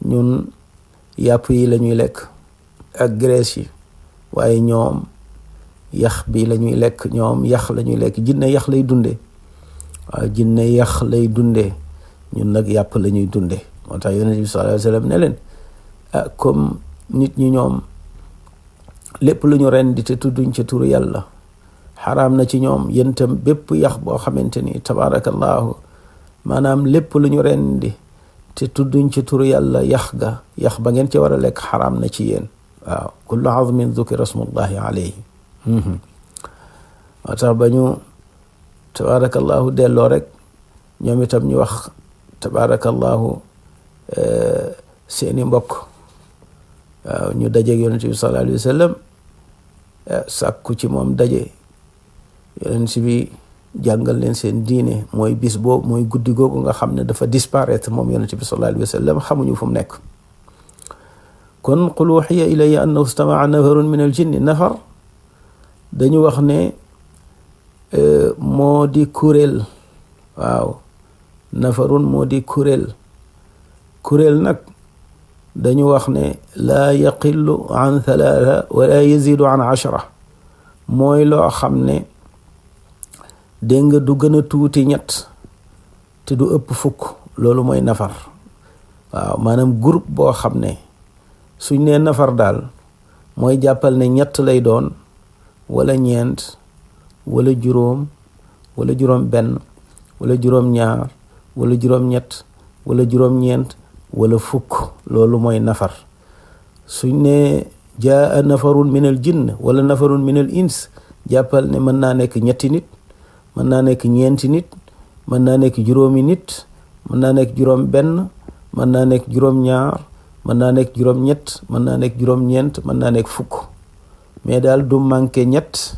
ñun yàpp yi la ñuy lekk ak graisse yi waaye ñoom yax bi la ñuy lekk ñoom yax la ñuy lekk jinne yax lay dunde waaw jinne yax lay dunde ñun nag yàpp la ñuy dunde moo tax yonent bi sallallahu alayhi wa sallam ne leen comme nit ñi ñoom lépp lu ñu rendi te tudduñ ci turu yàlla xaraam na ci ñoom yéen tam bépp yax boo xamante ni tabarakallahu maanaam lépp lu ñu rendi te tudduñ ci turu yàlla yax ba ngeen ci war a lekk xaraam na ci yéen waaw kullu azmin dhukira smullahi alayhi moo tax ba ñu tabarakallahu delloo rek ñoom itam ñu wax tabarakallahu seeni mbokk waaw ñu dajeeg yonent bi sallallahu alayhi wa sallam sàkku ci moom daje yonent bi jàngal leen seen diine mooy bis boobu mooy guddi googu nga xam ne dafa disparaître moom yonent bi sallallahu alayhi wa sallam xamuñu fu mu nekk kon qul uhiya ilayya annahu istama'a nafarun min al jinni nafar dañu wax ne moo di kuréel waaw nafarun moo di kuréel nag dañu wax ne laa yaqillu an thalatha wala yazidu an ashra mooy loo xam ne dégg nga du gën a tuuti ñett te du ëpp fukk loolu mooy nafar waaw maanaam groupe boo xam ne suñ nee nafar daal mooy jàppal ne ñett lay doon wala ñeent wala juróom wala juróom benn wala juróom ñaar wala juróom ñett wala juróom ñeent wala fukk loolu mooy nafar suñ ne jaa nafarun min al jinn wala nafarun min al ins jàppal ne mën naa nekk ñetti nit mën naa nekk ñeenti nit mën naa nekk juróomi nit mën naa nekk juróom benn mën naa nekk juróom ñaar mën naa nekk juróom ñett mën naa nekk juróom ñeent mën naa nekk fukk mais daal du manqué ñett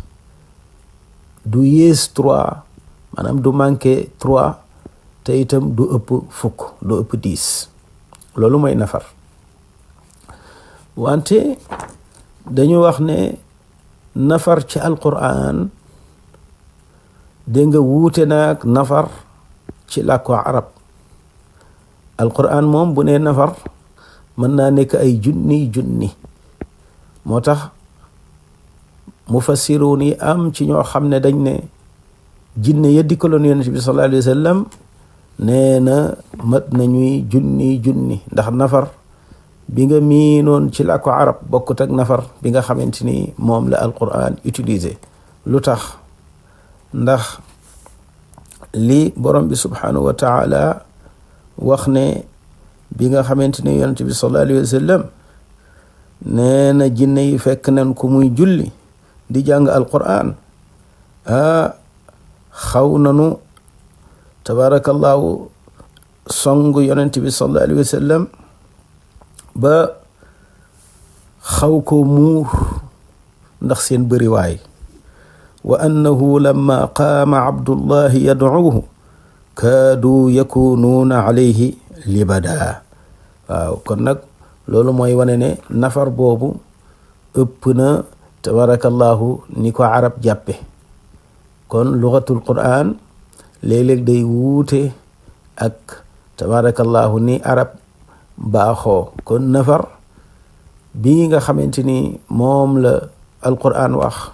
du yées 3 maanaam du manqué 3 te itam du ëpp fukk du ëpp 10 loolu mooy nafar wante dañu wax ne nafar ci alquran dégg nga wuute naag nafar ci làkku arab alquran moom bu ne nafar mën naa nekk ay junni moo tax mufassiruun yi am ci ñoo xam ne dañ ne jinne ya dikkaloon yonent bi sallallahu alayhi wa sallam nee na mat nañuy junni ndax nafar bi nga miinoon ci làkku arab bokkut ak nafar bi nga xamante ni moom la alquran utilisé lu tax ndax li borom bi subhanahu wa taala wax ne bi nga xamante ni yonent bi sallallahu alayhi wa sallam nee na jinne yi fekk nañ ko muy julli di jàng alquran xaw nanu tabarakallahu songu yonent bi sallallahu alayhi wa sallam ba xaw ko muur ndax seen bëriwaay wa annahu lamma qaama abdullahi yad'uuhu kaadu yakunuuna alayhi libada waaw kon nag loolu mooy wane ne nafar boobu ëpp na tabarakallahu ni ko arab jàppe kon lugatul quran léeg-léeg day wuute ak tabarakallahu ni arab baaxoo kon nafar bii nga xamante ni moom la alquran wax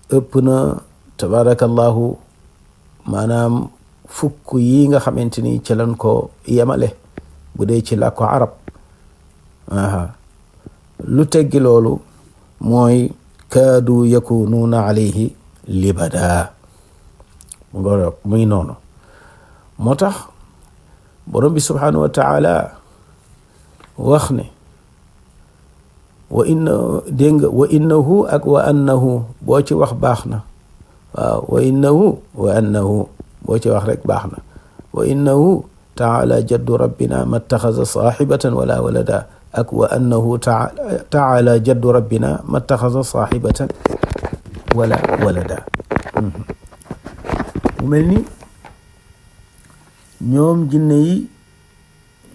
ëpp na tabarakallahu maanaam fukk yi nga xamante ni ci lañ ko yemale bu dee ci làkku arab lu teggi loolu mooy kaadu yakunuuna alayhi libada muy noonu moo tax borom bi subhanahu wa taala wax ne wa innahu ak wa annahu boo ci wax baax na waaw wa innahu wa annahu boo ci wax rek baax na wa innahu taala jaddu rabbina mattaxaza saaxibatan wala walada ak wa annahu taala jaddu rabbina mattaxaza saaxibatan wala walada mu mel ni ñoom jinne yi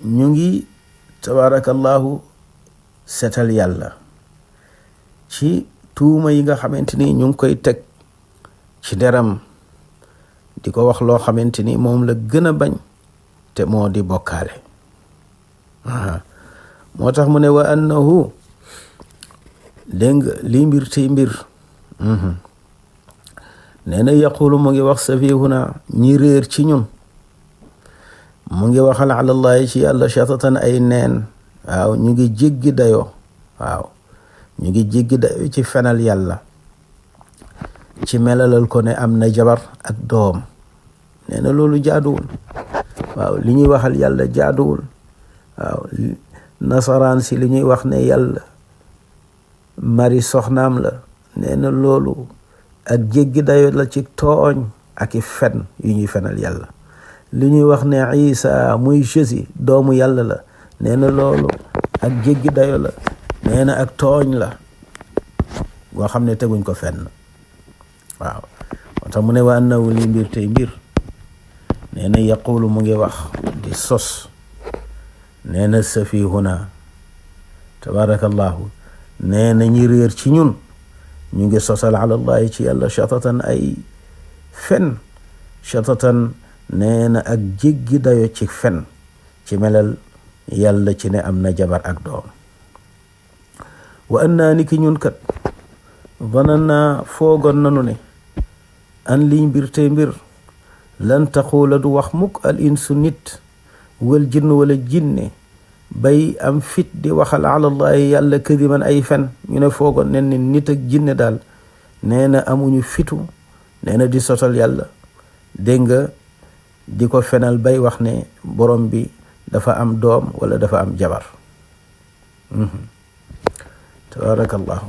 ñu ngi tabarakallahu setal yàlla ci tuuma yi nga xamante ni ñu ngi koy teg ci deram di ko wax loo xamante ni moom la gën a bañ te moo di bokkaale moo tax mu ne wa annahu dégg nga lii mbir tey mbir nee na yaqulu mu ngi wax safihuna ñi réer ci ñun mu ngi waxal alallahi ci yàlla shatatan ay neen waaw ñu ngi jéggi dayoo waaw ñu ngi jéggi dayoo ci fenal yàlla ci melalal ko ne am na jabar ak doom nee na loolu jaaduwul waaw li ñuy waxal yàlla jaaduwul waaw nasaraan si li ñuy wax ne yàlla mari soxnaam la nee na loolu ak jéggi dayoo la ci tooñ ak i fen yu ñuy fenal yàlla li ñuy wax ne Isa muy Jésus doomu yàlla la nee na loolu ak jéggi dayo la nee na ak tooñ la boo xam ne teguñ ko fenn waaw moo tax mu ne wa annahu li mbir tey mbir nee na yaqulu mu ngi wax di sos nee na safihuna tabarakallahu nee na ñi réer ci ñun ñu ngi sosal ala allahi ci yàlla shatatan ay fen shatatan nee na ak jéggi dayo ci fen ci melal yàlla ci ne am na jabar ak doom wa annaa ni ki ñun kat zananna foogoon nanu ne an liy mbir tey mbir lan taxuula du wax mukk al insu nit wal jinn wala jinne bay am fit di waxal alallahi yàlla kadiban ay fen ñu ne foogoon nen ni nit ak jinne daal nee na amuñu fitu nee na di sotal yàlla dégg nga di ko fenal bay wax ne borom bi dafa am doom wala dafa am jabar tabarakallahu